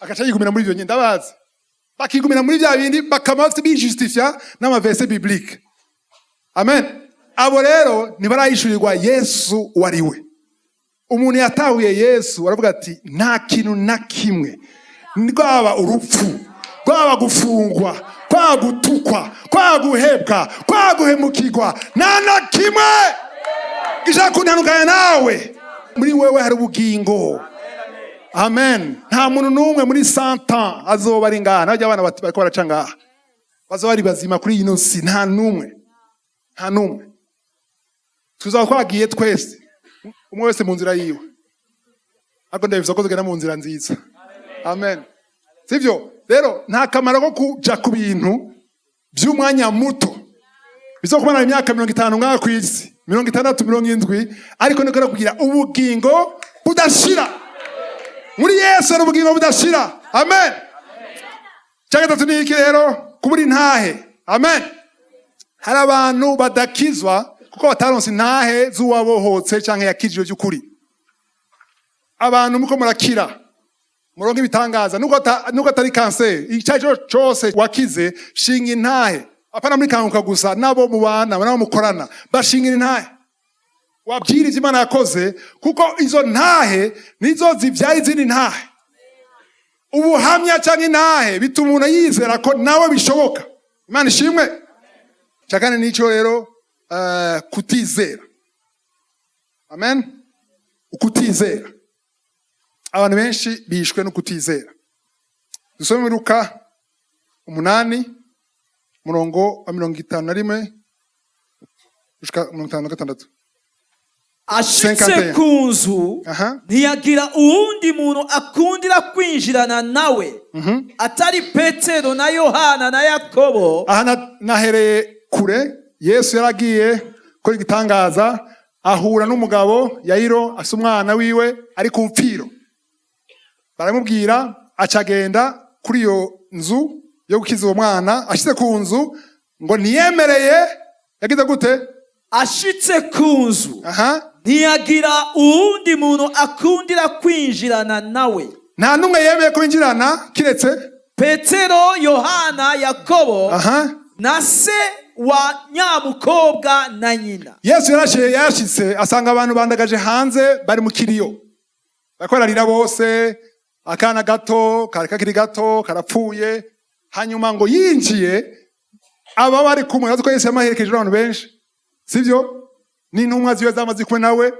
agaca yigumira muri ivyo nyene. Ndabazi bakigumira muri vya bindi, bakama bafite bijustifia n'ama versets bibliques. Amen. Abo rero ntibarahishurirwa Yesu uwo ari we. Umuntu yatahuye Yesu aravuga ati: "Nta kintu na kimwe, rwaba urupfu, rwaba gufungwa, kwaba gutukwa, kwaba guhebwa, kwaba guhemukirwa, nta na kimwe gishaka kuntandukanya nawe. Muri wewe hari ubugingo." Amen. Nta muntu n'umwe muri 100 ans azoba ari ngaha, nabyo abana bariko baraca ngaha bazoba bari bazima kuri ino si. Nta n'umwe, nta n'umwe. Tuzaba twagiye twese, umwe wese mu nzira yiwe, ariko ndabivuze ko tugenda mu nzira nziza. Amen. Sivyo? Rero nta kamaro ko kuja ku bintu by'umwanya muto bizokumara imyaka 50 ngaha ku isi, 60, 70, ariko niko kugira ubugingo budashira. Muri Yesu hari ubugingo budashira. Amen. Cya gatatu ni iki rero? Kubura intahe. Amen. Hari abantu badakizwa kuko bataronse intahe z'uwabohotse canke yakijijwe by'ukuri. Abantu muko murakira, muronke ibitangaza, nubwo atari kanseri, icyo ari cyo cyose wakize, shinga intahe. Apana muri Kanguka gusa, nabo mubana, nabo mukorana, bashingira intahe, wabwira ivyo Imana yakoze, kuko izo ntahe nizo zivyara izindi ntahe. Ubuhamya cyangwa intahe bituma umuntu yizera ko nawe bishoboka. Imana ishimwe. Cya kane nico rero, kutizera. Amen. Ukutizera. Abantu benshi bishwe no kutizera. Dusome muri Luka 8, murongo wa 51 gushika 56. Ashitse 51. ku nzu, ntiyagira uwundi muntu akundira kwinjirana nawe atari Petero na Yohana na Yakobo. Aha nahereye kure. Yesu yaragiye gukora igitangaza, ahura n'umugabo Yayiro, afise umwana wiwe ari ku mpfiro. Baramubwira, acagenda kuri iyo nzu yo gukiza uwo mwana. Ashitse ku nzu, ngo ntiyemereye, yagize gute? Ashitse ku nzu, ntiyagira uwundi muntu akundira kwinjirana nawe. Nta n'umwe yemeye ko binjirana kiretse Petero, Yohana, Yakobo na se wa nyamukobwa na nyina. Yesu yarashitse asanga abantu bandagaje hanze, bari mu kiriyo, bariko bararira bose. Akana gato kari kakiri gato karapfuye. Hanyuma ngo yinjiye, aba bari kumwe, bazi ko Yesu yamaherekeje n'abantu benshi, sivyo? N'intumwa ziwe zamaze kumwe nawe,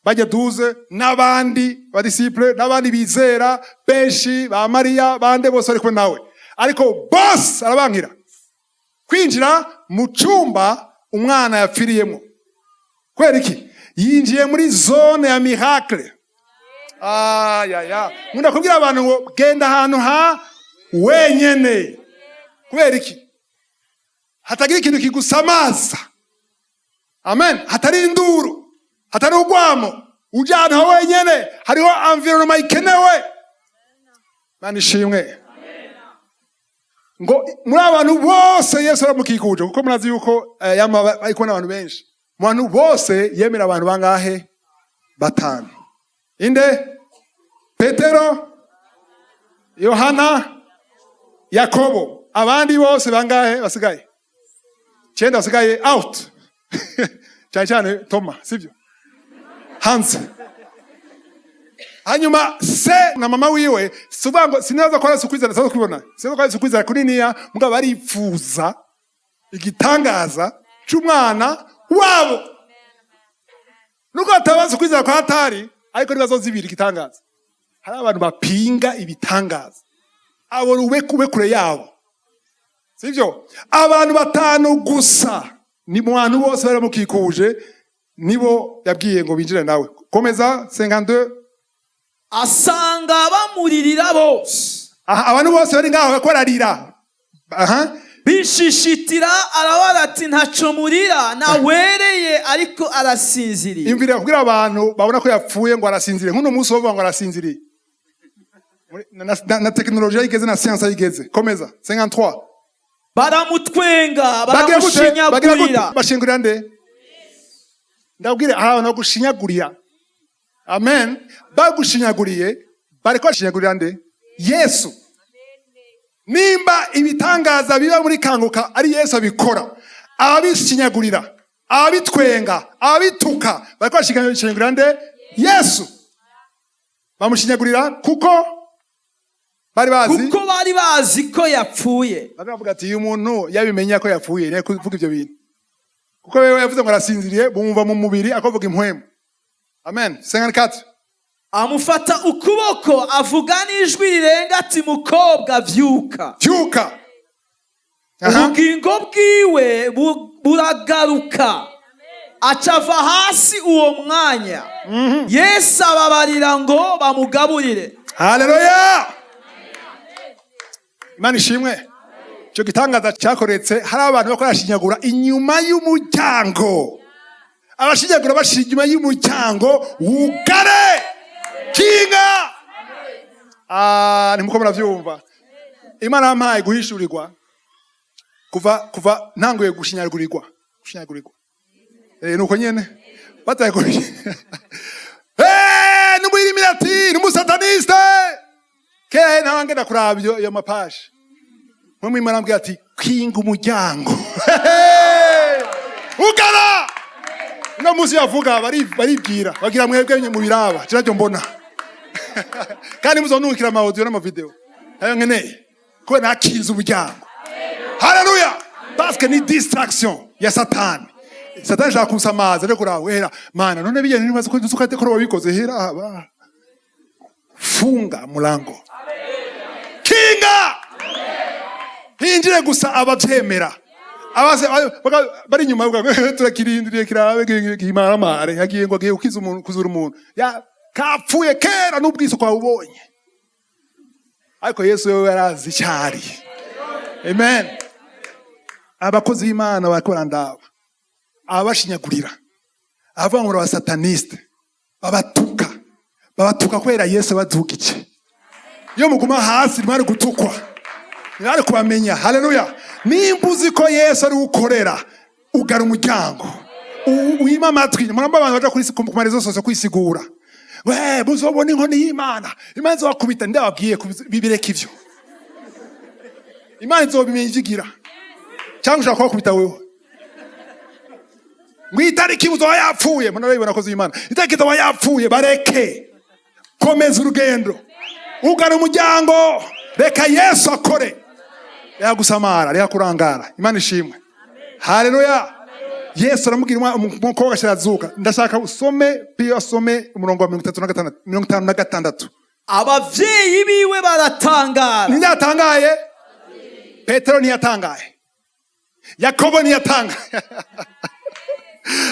bajya 12 n'abandi ba disciples n'abandi bizera benshi, ba Mariya, bande, bose bari kumwe nawe, ariko bose arabankira kwinjira mu cyumba umwana yapfiriyemo. Kubera iki? Yinjiye muri zone ya miracle. Ayaya, nkunda kubwira abantu ngo genda ahantu ha wenyene. Kubera iki? Hatagira ikintu kigusamaza. Amen. Hatari induru, hatari urwamo, ujya ahantu ha wenyene, hariho environnement ikenewe. Mana ishimwe. Ngo muri abantu bose Yesu aramukikuje, kuko murazi yuko yama ari kubona abantu benshi. Mu bantu bose yemera abantu bangahe? Batanu. Inde? Petero, Yohana, Yakobo. Abandi bose bangahe basigaye? Cyenda basigaye out. Cyane cyane Toma, sibyo? Hanze. Hanyuma se na mama wiwe, si ukuvuga ngo sinaza ko ari ukwizera, sinaza kubibona, sinaza ko ari ukwizera kuniniya, mugabo baripfuza igitangaza c'umwana wabo. Nubwo batabazi ukwizera kwa hatari, ariko ntibazozibira igitangaza. Hari abantu bapinga ibitangaza, abo ube kube kure yabo, sivyo? Abantu batanu gusa ni mu bantu bose bari bamukikuje, nibo yabwiye ngo binjire nawe. Komeza, 52. Asanga bamuririra bose. Aha, abantu bose bari ngaho bariko bararira. Aha. Bishishitira, arabara ati: "Ntaco murira, nawereye ariko arasinziriye." Imvira kugira abantu babona ko yapfuye ngo arasinziriye. Nk'uno munsi bavuga ngo arasinziriye. Na tekinolojiya yigeze, na siyansi yigeze. Komeza, 53. Baramutwenga. Bagira gute? Bagira gute? Baramushinyagurira. Bashingurira nde? Ndabwire, hari abantu bagushinyagurira. Amen. Bagushinyaguriye, bariko bashinyagurira nde? Yesu. Nimba ibitangaza biba muri Kanguka ari Yesu abikora, ababishinyagurira, ababitwenga, ababituka, bariko bashinyagurira nde? Yesu. Bamushinyagurira kuko bari bazi Kuko bari bazi ko yapfuye. Bari bavuga ati: "Uyu muntu yabimenya ko yapfuye, niyo kuvuga ibyo bintu." Kuko wewe yavuze ngo arasinziriye, bumva mu mubiri akavuga impwemu. Amen. 54. Amufata ukuboko, avuga n'ijwi rirenga ati: "Mukobwa, vyuka." Vyuka. Aha. Ubugingo bwiwe buragaruka, aca ava hasi uwo mwanya. Yesu ababarira ngo bamugaburire. Haleluya, Imana ishimwe. Icyo gitangaza cyakoretse hari abantu bakora bashinyagura inyuma y'umuryango. Abashinyagura bashira inyuma y'umuryango, wugare, kinga. Ah, ntimuko muravyumva? Imana yampaye guhishurirwa kuva ntanguye gushinyagurirwa. Nuko nyene bataye ko n'umuilluminati, n'umusataniste. Kera ntawangenda kuraba iyo mapaje. Mwe Imana ambwira ati: "Kinga umuryango, ugara." Uno munsi yavuga baribwira bagira mwebwe mu biraba je mbona, kandi muzonungikira ama audio n'amavideo nayo nkeneye, kubera nakinze umuryango. Haleluya! Parce que ni distraction ya Satani. Satani ashaka kunsamaza, ariko urawe hera mana none bijya ntibazi ko nzuka ko wabikoze hera ba. Funga mulango, kinga, hinjire gusa abavyemera. Abase bari inyuma bavuga: "Turakirindiriye kirabe kimaramare." Yagiye ngo agiye gukiza umuntu, kuzura umuntu ya kapfuye kera n'ubwiso kwawubonye. Ariko Yesu wewe yarazi icyari. Amen. Abakozi b'Imana bariko barandaba, ababashinyagurira, abavuga ngo abasataniste, babatuka, babatuka kubera Yesu abadugije. Iyo muguma hasi ntimwari gutukwa, ntibari kubamenya. Haleluya! Nimba uzi ko Yesu ari ukorera, ugara umuryango, wima amatwi. Muramba abantu baja ku ma réseaux sociaux kwisigura: "We muzobona inkoni y'Imana, Imana izobakubita." Ndababwiye bibireka ivyo, Imana izobimenya ivyo igira. Cyangwa ushaka kubakubita wewe ngo itariki muzoba yapfuye. Murabibona akoze Imana, itariki izoba yapfuye. Bareke, komeza urugendo, ugana umuryango, reka Yesu akore. Reka gusamara, reka kurangara. Imana ishimwe. Haleluya! Yesu aramubwira, umukobwa ashirazuka. Ndashaka usome piyo, asome umurongo wa 36, 56. Abavyeyi biwe baratangara. Ninde yatangaye? Petero ntiyatangaye, Yakobo ntiyatangaye,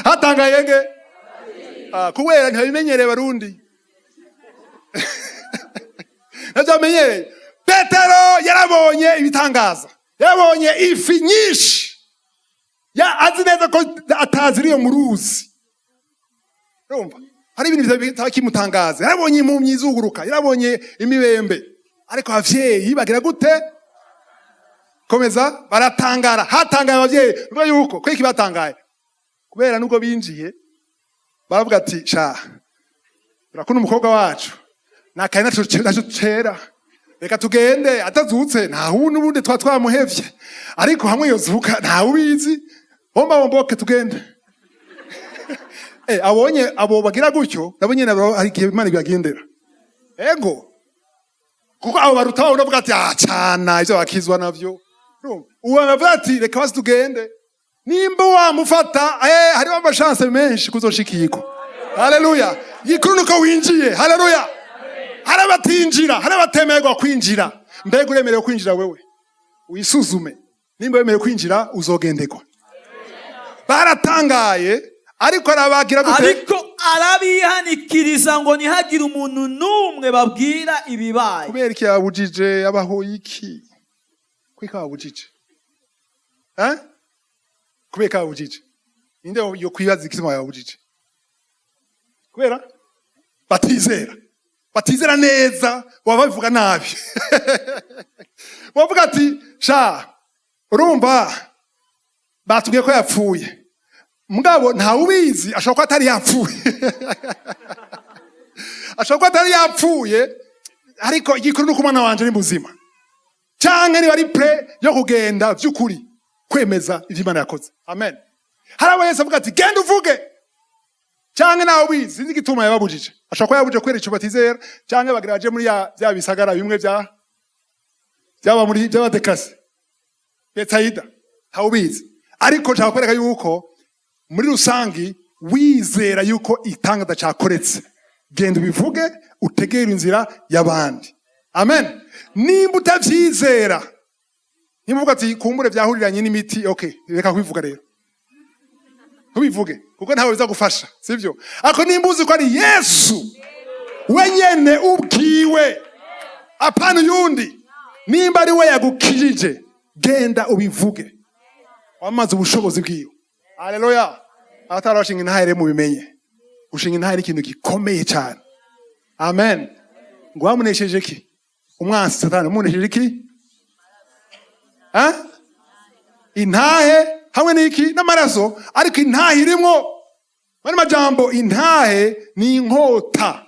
hatangaye nge? Ah, kubera ntibabimenyereye. Barundi ntabyamenyereye. Petero yarabonye ibitangaza, yarabonye ifi nyinshi. Azi neza ko ataziriye mu ruzi. Urumva hari ibintu bitakimutangaza. Yarabonye impumyi izuguruka, yarabonye imibembe, ariko abavyeyi bagira gute? Komeza. Baratangara. Hatangaye abavyeyi. Urumva yuko kweki batangaye? Kubera nubwo binjiye baravuga ati: "Sha, turakunda umukobwa wacu, nakaye naco naco cera, reka tugende. Atazutse nta wundi, ubundi twa twamuhevye, ariko hamwe yozuka ntawe ubizi, bomba bomboke tugende." Abonye abo bagira gutyo nabo nyene hari igihe Imana ibagendera. Ego, kuko abo baruta babo bavuga ati: "Ah, cana ivyo bakizwa navyo." Urumva? Uwo aravuga ati: "Reka basi tugende." Nimba wamufata, hariho amashanse menshi kuzoshikirwa. Haleluya! Gikuru nuko winjiye. Haleluya! Hari abatinjira, hari abatemerwa kwinjira. Mbega uremerewe kwinjira wewe? Wisuzume. Nimba wemerewe kwinjira, uzogendegwa. Baratangaye, ariko arabagira gute? Ariko arabihanikiriza ngo ntihagire umuntu n'umwe babwira ibibaye. Kubera iki yabujije? Abahoye iki? Kwika babujije, eh? Kubera ko yabujije, ninde yo kwibaza igituma yabujije? Kubera batizera, batizera neza. Baba babivuga nabi, bavuga ati: "Sha, urumva batubwiye ko yapfuye, mugabo ntawe ubizi, ashobora kuba atari yapfuye, ashobora kuba atari yapfuye, ariko igikuru nuko umwana wanje ni muzima." Canke niba ari prêt yo kugenda vy'ukuri kwemeza ivyo Imana yakoze. Amen. Hari abo Yesu avuga ati: "Genda uvuge." Canke nawe ubizi, sinzi igituma yababujije. Ashobora kuba yabujije kubera ico batizera, canke bagira baje muri ya vya bisagara bimwe vya byaba muri by'abadekasi, Betsayida. Ntawe ubizi, ariko nshaka kwereka yuko muri rusangi wizera yuko itangaza cakoretse, genda ubivuge, utegere inzira y'abandi. Amen. Nimba utavyizera, nimba uvuga ati: "Kumbure vyahuriranye n'imiti", okay, reka kubivuga rero, ntubivuge kuko ntawe biza gufasha, sivyo? Ariko nimba uzi ko ari Yesu wenyene ubwiwe, apana uyundi, nimba ari we yagukijije, genda ubivuge, wamaze ubushobozi bwiwe. Haleluya! Abatari bashinga intahe rero mubimenye, gushinga intahe ni ikintu gikomeye cyane. Amen. Ngo bamunesheje ki? Umwansi Satani bamunesheje ki? Eh? Intahe hamwe n'iki? N'amaraso. Ariko intahe irimwo mani majambo, intahe ni inkota.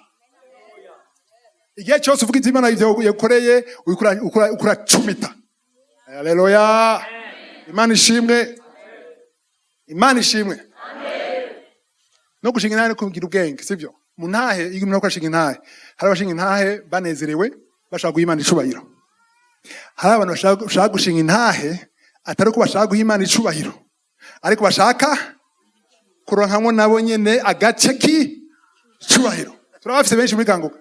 Igihe cyose uvuga ivyo Imana yagukoreye, uriko uracumita. Haleluya! Imana ishimwe, Imana ishimwe. No gushinga intahe no kugira ubwenge, sivyo? Mu ntahe, iyo umuntu ariko ashinga intahe, hari abashinga intahe banezerewe, bashaka guha Imana icubahiro. Hari abantu bashaka gushinga intahe atari uko bashaka guha Imana icubahiro, ariko bashaka kuronkamwo nabo nyene agace k'icubahiro. Turabafise benshi muri Kanguka.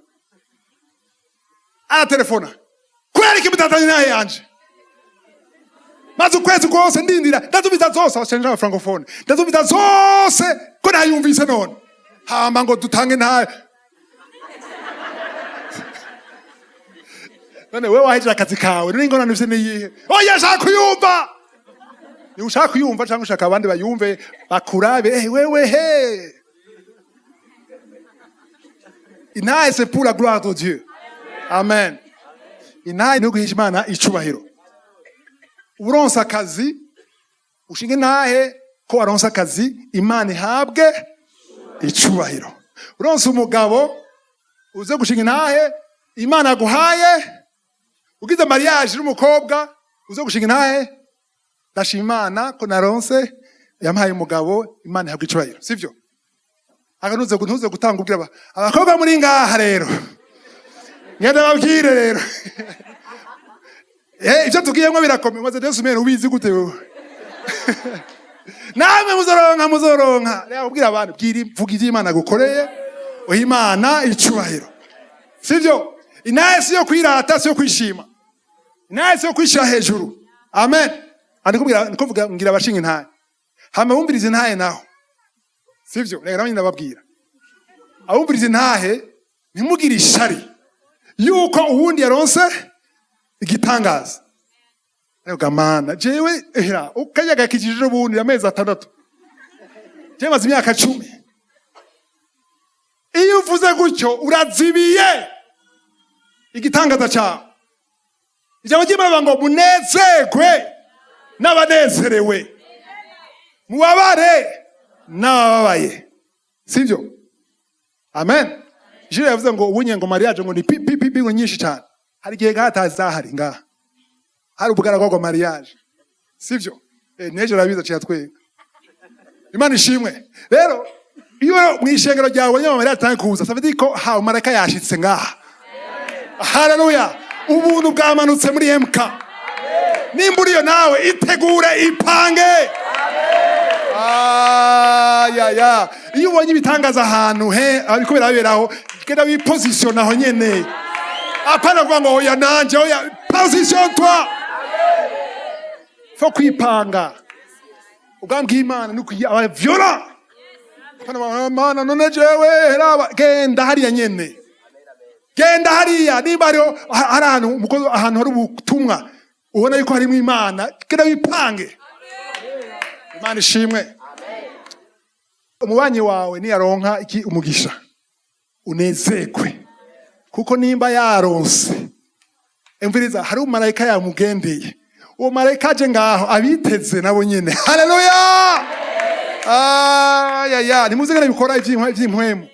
Aratelefona: "Kubera iki mutatanye intahe yanje? Maze ukwezi kose ndindira, ndazumviza zose." Abashenje aba francophone, "Ndazumviza zose ko ntayumvise none, hama ngo dutange ntahe." None wewe wahejeje akazi kawe, none ingorane ufise niyihe? Oya, shaka kuyumva. Ni ushaka kuyumva cyangwa ushaka abandi bayumve, bakurabe? Wewe he, intahe c'est pour la gloire de Dieu. Amen. Intahe ni guhisha Imana icubahiro. Uronse akazi, ushinge intahe ko waronse akazi, Imana ihabwe icubahiro. Uronse umugabo, uze gushinga intahe Imana yaguhaye. Ugize mariage n'umukobwa, uze gushinga intahe: "Ndashima Imana ko naronse, yampaye umugabo, Imana ihabwa icubahiro." Sivyo? Aka ntuze gutanga ubwira abakobwa muri ngaha rero, ngenda babwire rero. Ivyo tugiyemwo birakomeye. Maze Yesu mene ubizi gute wewe? Namwe muzoronka, muzoronka. Reba, ubwira abantu, bwira, vuga ivyo Imana gukoreye, uha Imana icubahiro, sivyo? Intahe si yo kwirata, si yo kwishima, intahe si yo kwishira hejuru. Amen. Ndiko mvuga ngira abashinga intahe, hama bumviriza intahe naho, sivyo? Reka nabo ndababwira. Abumviriza intahe, ntimugire ishari yuko uwundi yaronse igitangaza. Ariko Mana, jewe ehera ukayaga kijije ubundi amezi 6, jewe maze imyaka 10. Iyo uvuze gutyo, urazibiye igitangaza cyawe. Ijambo ry'Imana ngo: "Munezerwe n'abanezerewe, mubabare n'abababaye." Sibyo? Amen. Jire yavuze ngo ubunye ngo mariage ngo ni pi pi pi pi, ngo nyinshi cyane. Hari igihe ngaha atazahari, ngaha hari ubugaragwa bwa mariage, sibyo? Nejo arabiza aciye atwenga. Imana ishimwe. Rero iyo mu ishengero ryawe ubonye mariage atangiye kuza, ça veut dire ko ha marayika yashitse ngaha. Haleluya! Ubuntu bwamanutse muri MK. Nimba uriyo nawe, itegure, ipange. Ya iyo ubonye ibitangaza ahantu he ariko biraberaho, genda wipositiona aho nyene. Apana kuvuga ngo: "Oya, nanje oya." Position toi, faut kwipanga. Ubwami bw'Imana ni ukuyi aba violent. Apana Mana, none jewe heraba. Genda hariya nyene, genda hariya. Niba hariho hari ahantu umukozi, ahantu hari ubutumwa ubona yuko harimo Imana, genda wipange. Imana ishimwe. Umubanyi wawe niyaronka iki umugisha, unezerwe, kuko nimba yaronse, imviriza, hari umumarayika yamugendeye. Uwo marayika aje ngaho abiteze nabo nyene. Haleluya! Ayaya, nimuze ngene bikora ivy'impwemu.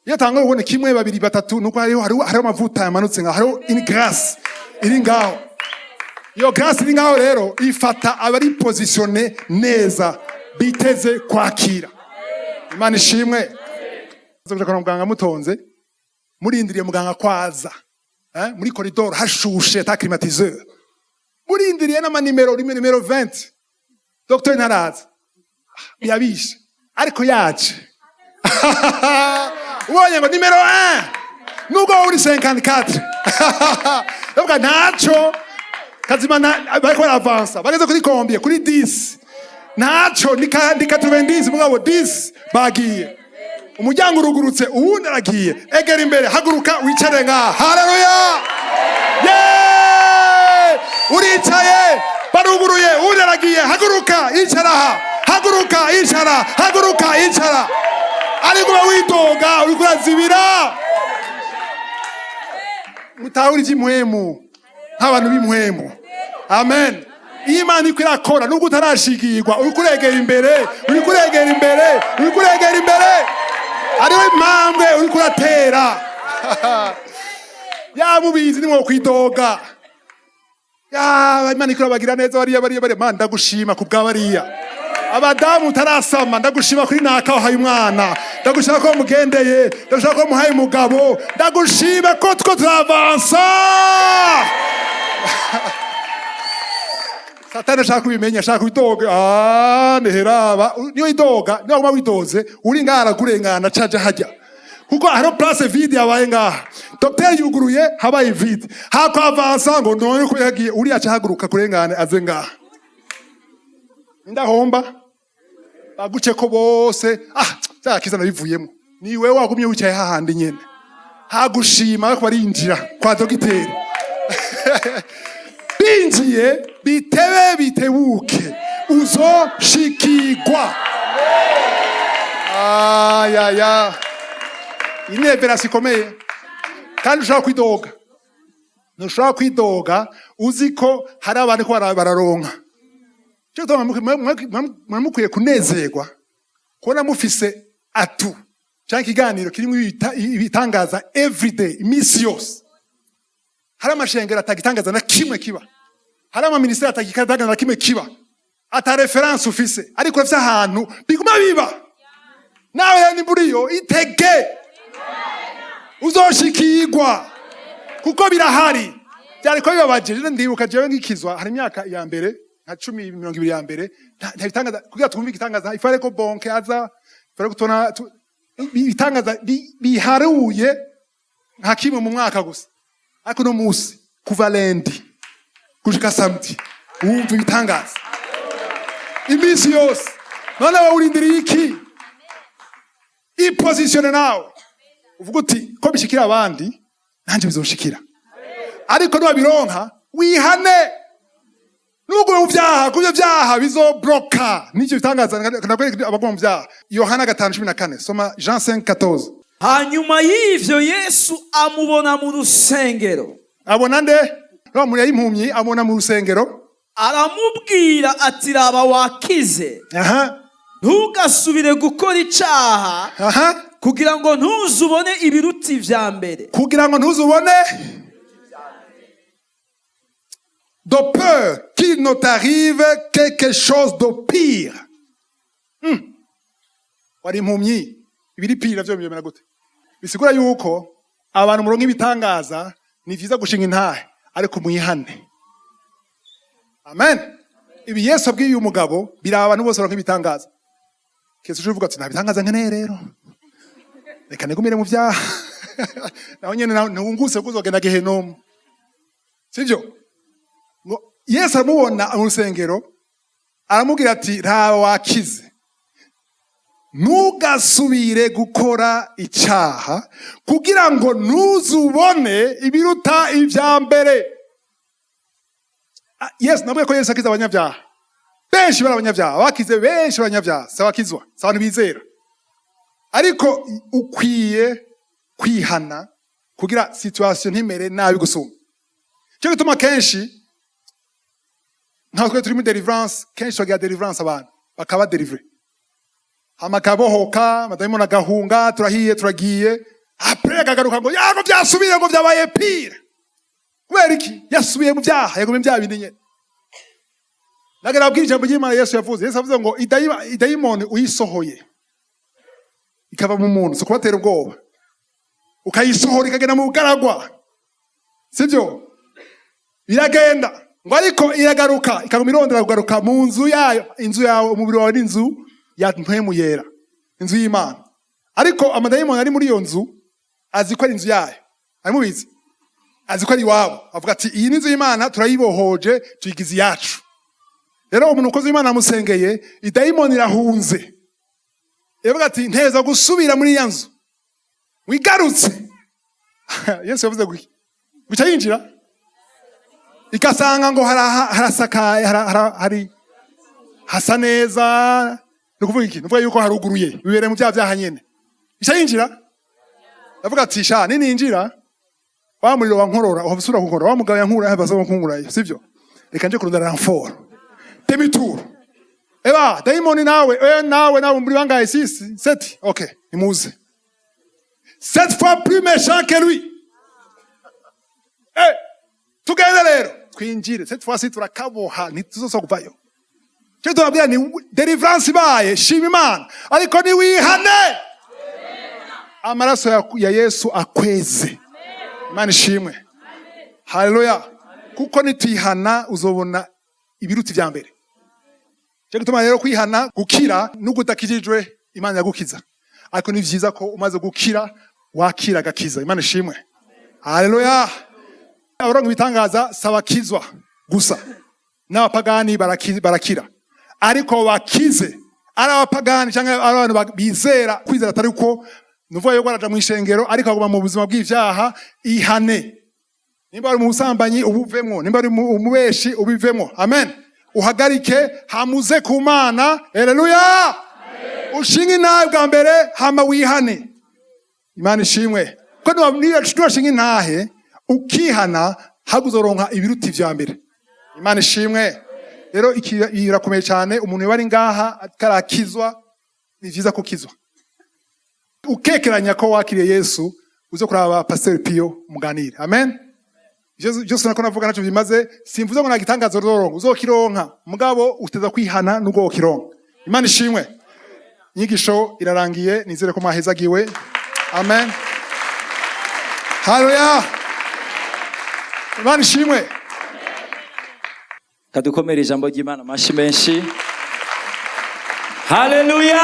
Iyo tanguye kubona kimwe, babiri, batatu, nuko hariho amavuta yamanutse ngaho, hariho une grâce iri ngaho. Iyo grâce iri ngaho rero ifata abari positionné neza, biteze kwakira. Imana ishimwe. Kuja kwa muganga mutonze, murindiriye muganga kwaza, muri corridor hashushe, ata climatiseur, murindiriye n'amanimero rimwe, nimero 20, docteur ntaraza, yabishe. Ariko yaje, ubonye ngo nimero 1, nubwo wowe uri 54, ndavuga ntaco kazima bariko baravansa, bageze kuri combien? Kuri 10. Ntaco ni 90, mugabo 10 bagiye, umuryango urugurutse, uwundi aragiye. Egera imbere, haguruka wicare ngaha. Haleluya! Yeee! Uricaye, baruguruye, uwundi aragiye. Haguruka, icara aha. Haguruka, icara. Haguruka, icara. Ariko uba widoga, uriko urazibira. Mutahure iby'impwemu nk'abantu b'impwemu. Amen. Iyo Imana iko irakora, nubwo utarashigirwa, uriko uregera imbere, uriko uregera imbere, uriko uregera imbere. Hariho impambwe uriko uratera. Yamubizi nimwo kwidoga. Yaba Imana iko irabagira neza bariya, bariya, bariya. Mana, ndagushima ku bwa bariya abadamu utarasama. Ndagushima kuri naka wahaye umwana. Ndagushima ko mugendeye. Ndagushima ko muhaye umugabo. Ndagushima ko two turavansa. Satani ashaka kubimenya, ashaka kubidoga. Ah, neheraba niyo idoga, niyo waguma widoze, uri ngaha arakurengana, caja hajya, kuko hariho place vide yabaye ngaha. Docteur yuguruye, habaye vide, hakwavansa ngo none ko yagiye uriya, aca ahaguruka kurengane aze ngaha. Ndahomba baguce ko bose. Ah, byakiza nabivuyemo. Ni wewe wagumye wicaye hahandi nyene, hagushima bariko barinjira kwa dogiteri. Binjiye, bitebe bitebuke, uzoshikirwa. Ayaya, iyi ni révélation ikomeye. Kandi ushobora kwidoga, ntushobora kwidoga uzi ko hari abantu ko bararonka. Cyo gituma mwe mukwiye kunezerwa kubona mufise atu cyangwa ikiganiro kirimo ibitangaza everyday, iminsi yose. Hari amashengero atagitangaza na kimwe kiba, hari amaministeri atagitangaza na kimwe kiba, ata référence ufise, ariko urafise ahantu biguma biba. Nawe rero nimba uriyo, itege, uzoshikirwa, kuko birahari. Byariko bibabaje. Rero ndibuka jewe ngikizwa, hari imyaka ya mbere nka 10, 20 ya mbere, nta bitangaza. Kugira twumve igitangaza, ifare ko bonke aza, ifare ko tubona ibitangaza biharuye nka kimwe mu mwaka gusa. Ariko no musi, kuva lundi gushika samedi, wumva ibitangaza iminsi yose. None wowe urindiriye iki? Ipositione nawe. Uvuga uti ko bishikira abandi, nanjye bizoshikira. Ariko niwabironka, wihane, nugume mu byaha, kubyo byaha bizobloka n'icyo bitangaza. Nakwereka abaguma mu byaha. Yohana 5:14. Soma Jean 5:14. Hanyuma y'ivyo, Yesu amubona mu rusengero. Abona nde? Wa muntu yari impumyi, amubona mu rusengero. Aramubwira ati: "Raba, wakize. Ntugasubire gukora icaha, kugira ngo ntuzubone ibiruta ivya mbere." Kugira ngo ntuzubone, de peur qu'il ne t'arrive quelque chose de pire. Wari impumyi, ibiri pire navyo bimera gute? Bisigura yuko abantu muronka ibitangaza, ni vyiza gushinga intahe, ariko mwihane. Amen. Ibi Yesu abwiye uyu mugabo biraba abantu bose baronka ibitangaza. Kese uje uvuga ati: "Nta bitangaza nkeneye, rero reka nigumire mu vyaha." Naho nyene ntunguse kuko uzogenda gehenomu, sivyo? Ngo Yesu aramubona mu rusengero, aramubwira ati: "Raba, wakize, ntugasubire gukora icyaha, kugira ngo ntuzubone ibiruta ibya mbere." Ah, Yesu nabwiye ko Yesu akiza abanyabyaha. Benshi bari abanyabyaha, bakize benshi abanyabyaha, si abakizwa, si abantu bizera. Ariko ukwiye kwihana kugira situation ntimere nabi gusumba. Cyo gituma kenshi nka twe turi muri deliverance, kenshi bagira deliverance, abantu bakaba délivrés, hama akabohoka, amadayimoni agahunga, turahiye, turagiye. Après akagaruka ngo yago byasubiye, ngo byabaye pire. Kubera iki? Yasubiye mu byaha, yagumye bya bindi nyene. Nagera abwira ijambo ry'Imana Yesu yavuze. Yesu yavuze ngo idayimoni uyisohoye ikava mu muntu, si kubatera ubwoba, ukayisohora ikagenda mu bugaragwa, sibyo? Biragenda ngo, ariko iragaruka, ikaguma irondera kugaruka mu nzu yayo. Inzu yawe, umubiri wawe ni inzu ya Mpwemu Yera, inzu y'Imana. Ariko amadayimoni ari muri iyo nzu azi ko ari inzu yayo, aramubizi, azi ko ari iwabo. Avuga ati: "Iyi ni inzu y'Imana, turayibohoje, tuyigize iyacu." Rero umuntu ukoze Imana amusengeye, idayimoni irahunze, iravuga ati: "Nteza gusubira muri iya nzu." Wigarutse, Yesu yavuze guki? Guca yinjira, igasanga ngo harasakaye, hari hasa neza. Ni ukuvuga iki? Ni ukuvuga yuko haruguruye, bibereye mu byaha byaha nyene. Ica yinjira, avuga ati: "Sha, nininjira, wa muriro wankorora uhava usubira kunkorora, wa mugabo yankura yahava asubira kunkurayo, sivyo? Reka nje kurondera renfort." Demi-tour. Eba dayimoni nawe, nawe, nawe, muri bangahe? Six, sept, okay, nimuze. Sept fois plus méchant que lui. Tugende rero, twinjire. Cette fois ci turakaboha, ntituzosa kuvayo. Cyo tubabwira ni deliverance ibaye, shima Imana, ariko niwihane, amaraso ya Yesu akweze. Imana ishimwe, haleluya. Kuko nitwihana, uzobona ibiruta ivya mbere. Cyo gituma rero kwihana, gukira, nubwo udakijijwe, Imana yagukiza. Ariko ni vyiza ko umaze gukira wakira agakiza. Imana ishimwe, haleluya. Abaronka ibitangaza sabakizwa gusa, n'abapagani barakira. Ariko bakize ari abapagani cyangwa ari abantu bizera, kwizera atari uko nuvuga yuko araja mu ishengero ariko aguma mu buzima bw'ivyaha. Ihane. Nimba ari mu busambanyi, ubuvemwo. Nimba ari umubeshi, ubivemwo. Amen. Uhagarike, hamuze ku Mana. Haleluya. Ushinga intahe bwa mbere, hama wihane. Imana ishimwe ko niwashinga intahe ukihana, haguzoronka ibiruta ivya mbere. Imana ishimwe. Rero iki birakomeye cyane. Umuntu yoba ari ngaha atarakizwa, ni vyiza kukizwa. Ukekeranya ko wakiriye Yesu, uze kuraba Pasiteri Piyo, muganire. Amen. Byose nako navuga ntacyo bimaze. Simvuze ngo nta gitangazo uzoronka, uzokironka, mugabo uteza kwihana nubwo wokironka. Imana ishimwe. Inyigisho irarangiye, nizere ko mwahezagiwe. Amen, haleluya, Imana ishimwe. Kadukomere ijambo ry'Imana amashyi menshi. Haleluya,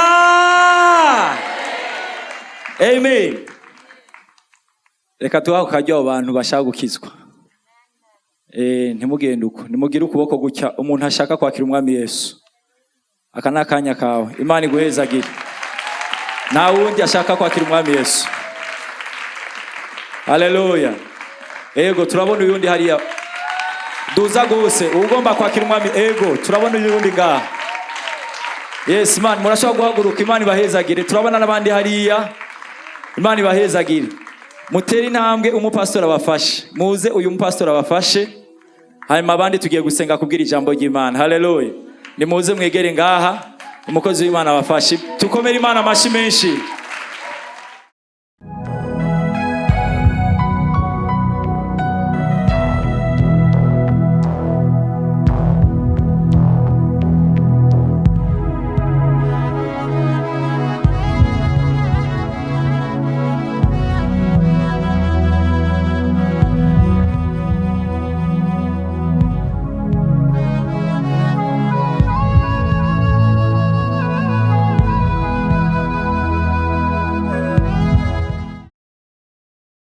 amen. Reka tuhahe akaryo abo bantu bashaka gukizwa. Ntimugende uko, nimugire ukuboko gutya. Umuntu ashaka kwakira Umwami Yesu, aka ni akanya kawe. Imana iguhezagire. Nta wundi ashaka kwakira Umwami Yesu? Haleluya. Ego, turabona uyundi hariya. Duza gose ugomba kwakira Umwami. Ego, turabona uyundi ngaha. Yes, Imana, murashobora guhaguruka. Imana ibahezagire. Turabona n'abandi hariya. Imana ibahezagire. Mutere intambwe, umupasitori abafashe. Muze, uyu mupasitori abafashe, hanyuma abandi tugiye gusenga kubwira ijambo ry'Imana. Haleluya. Nimuze mwegere ngaha, umukozi w'Imana abafashe. Tukomere Imana amashyi menshi.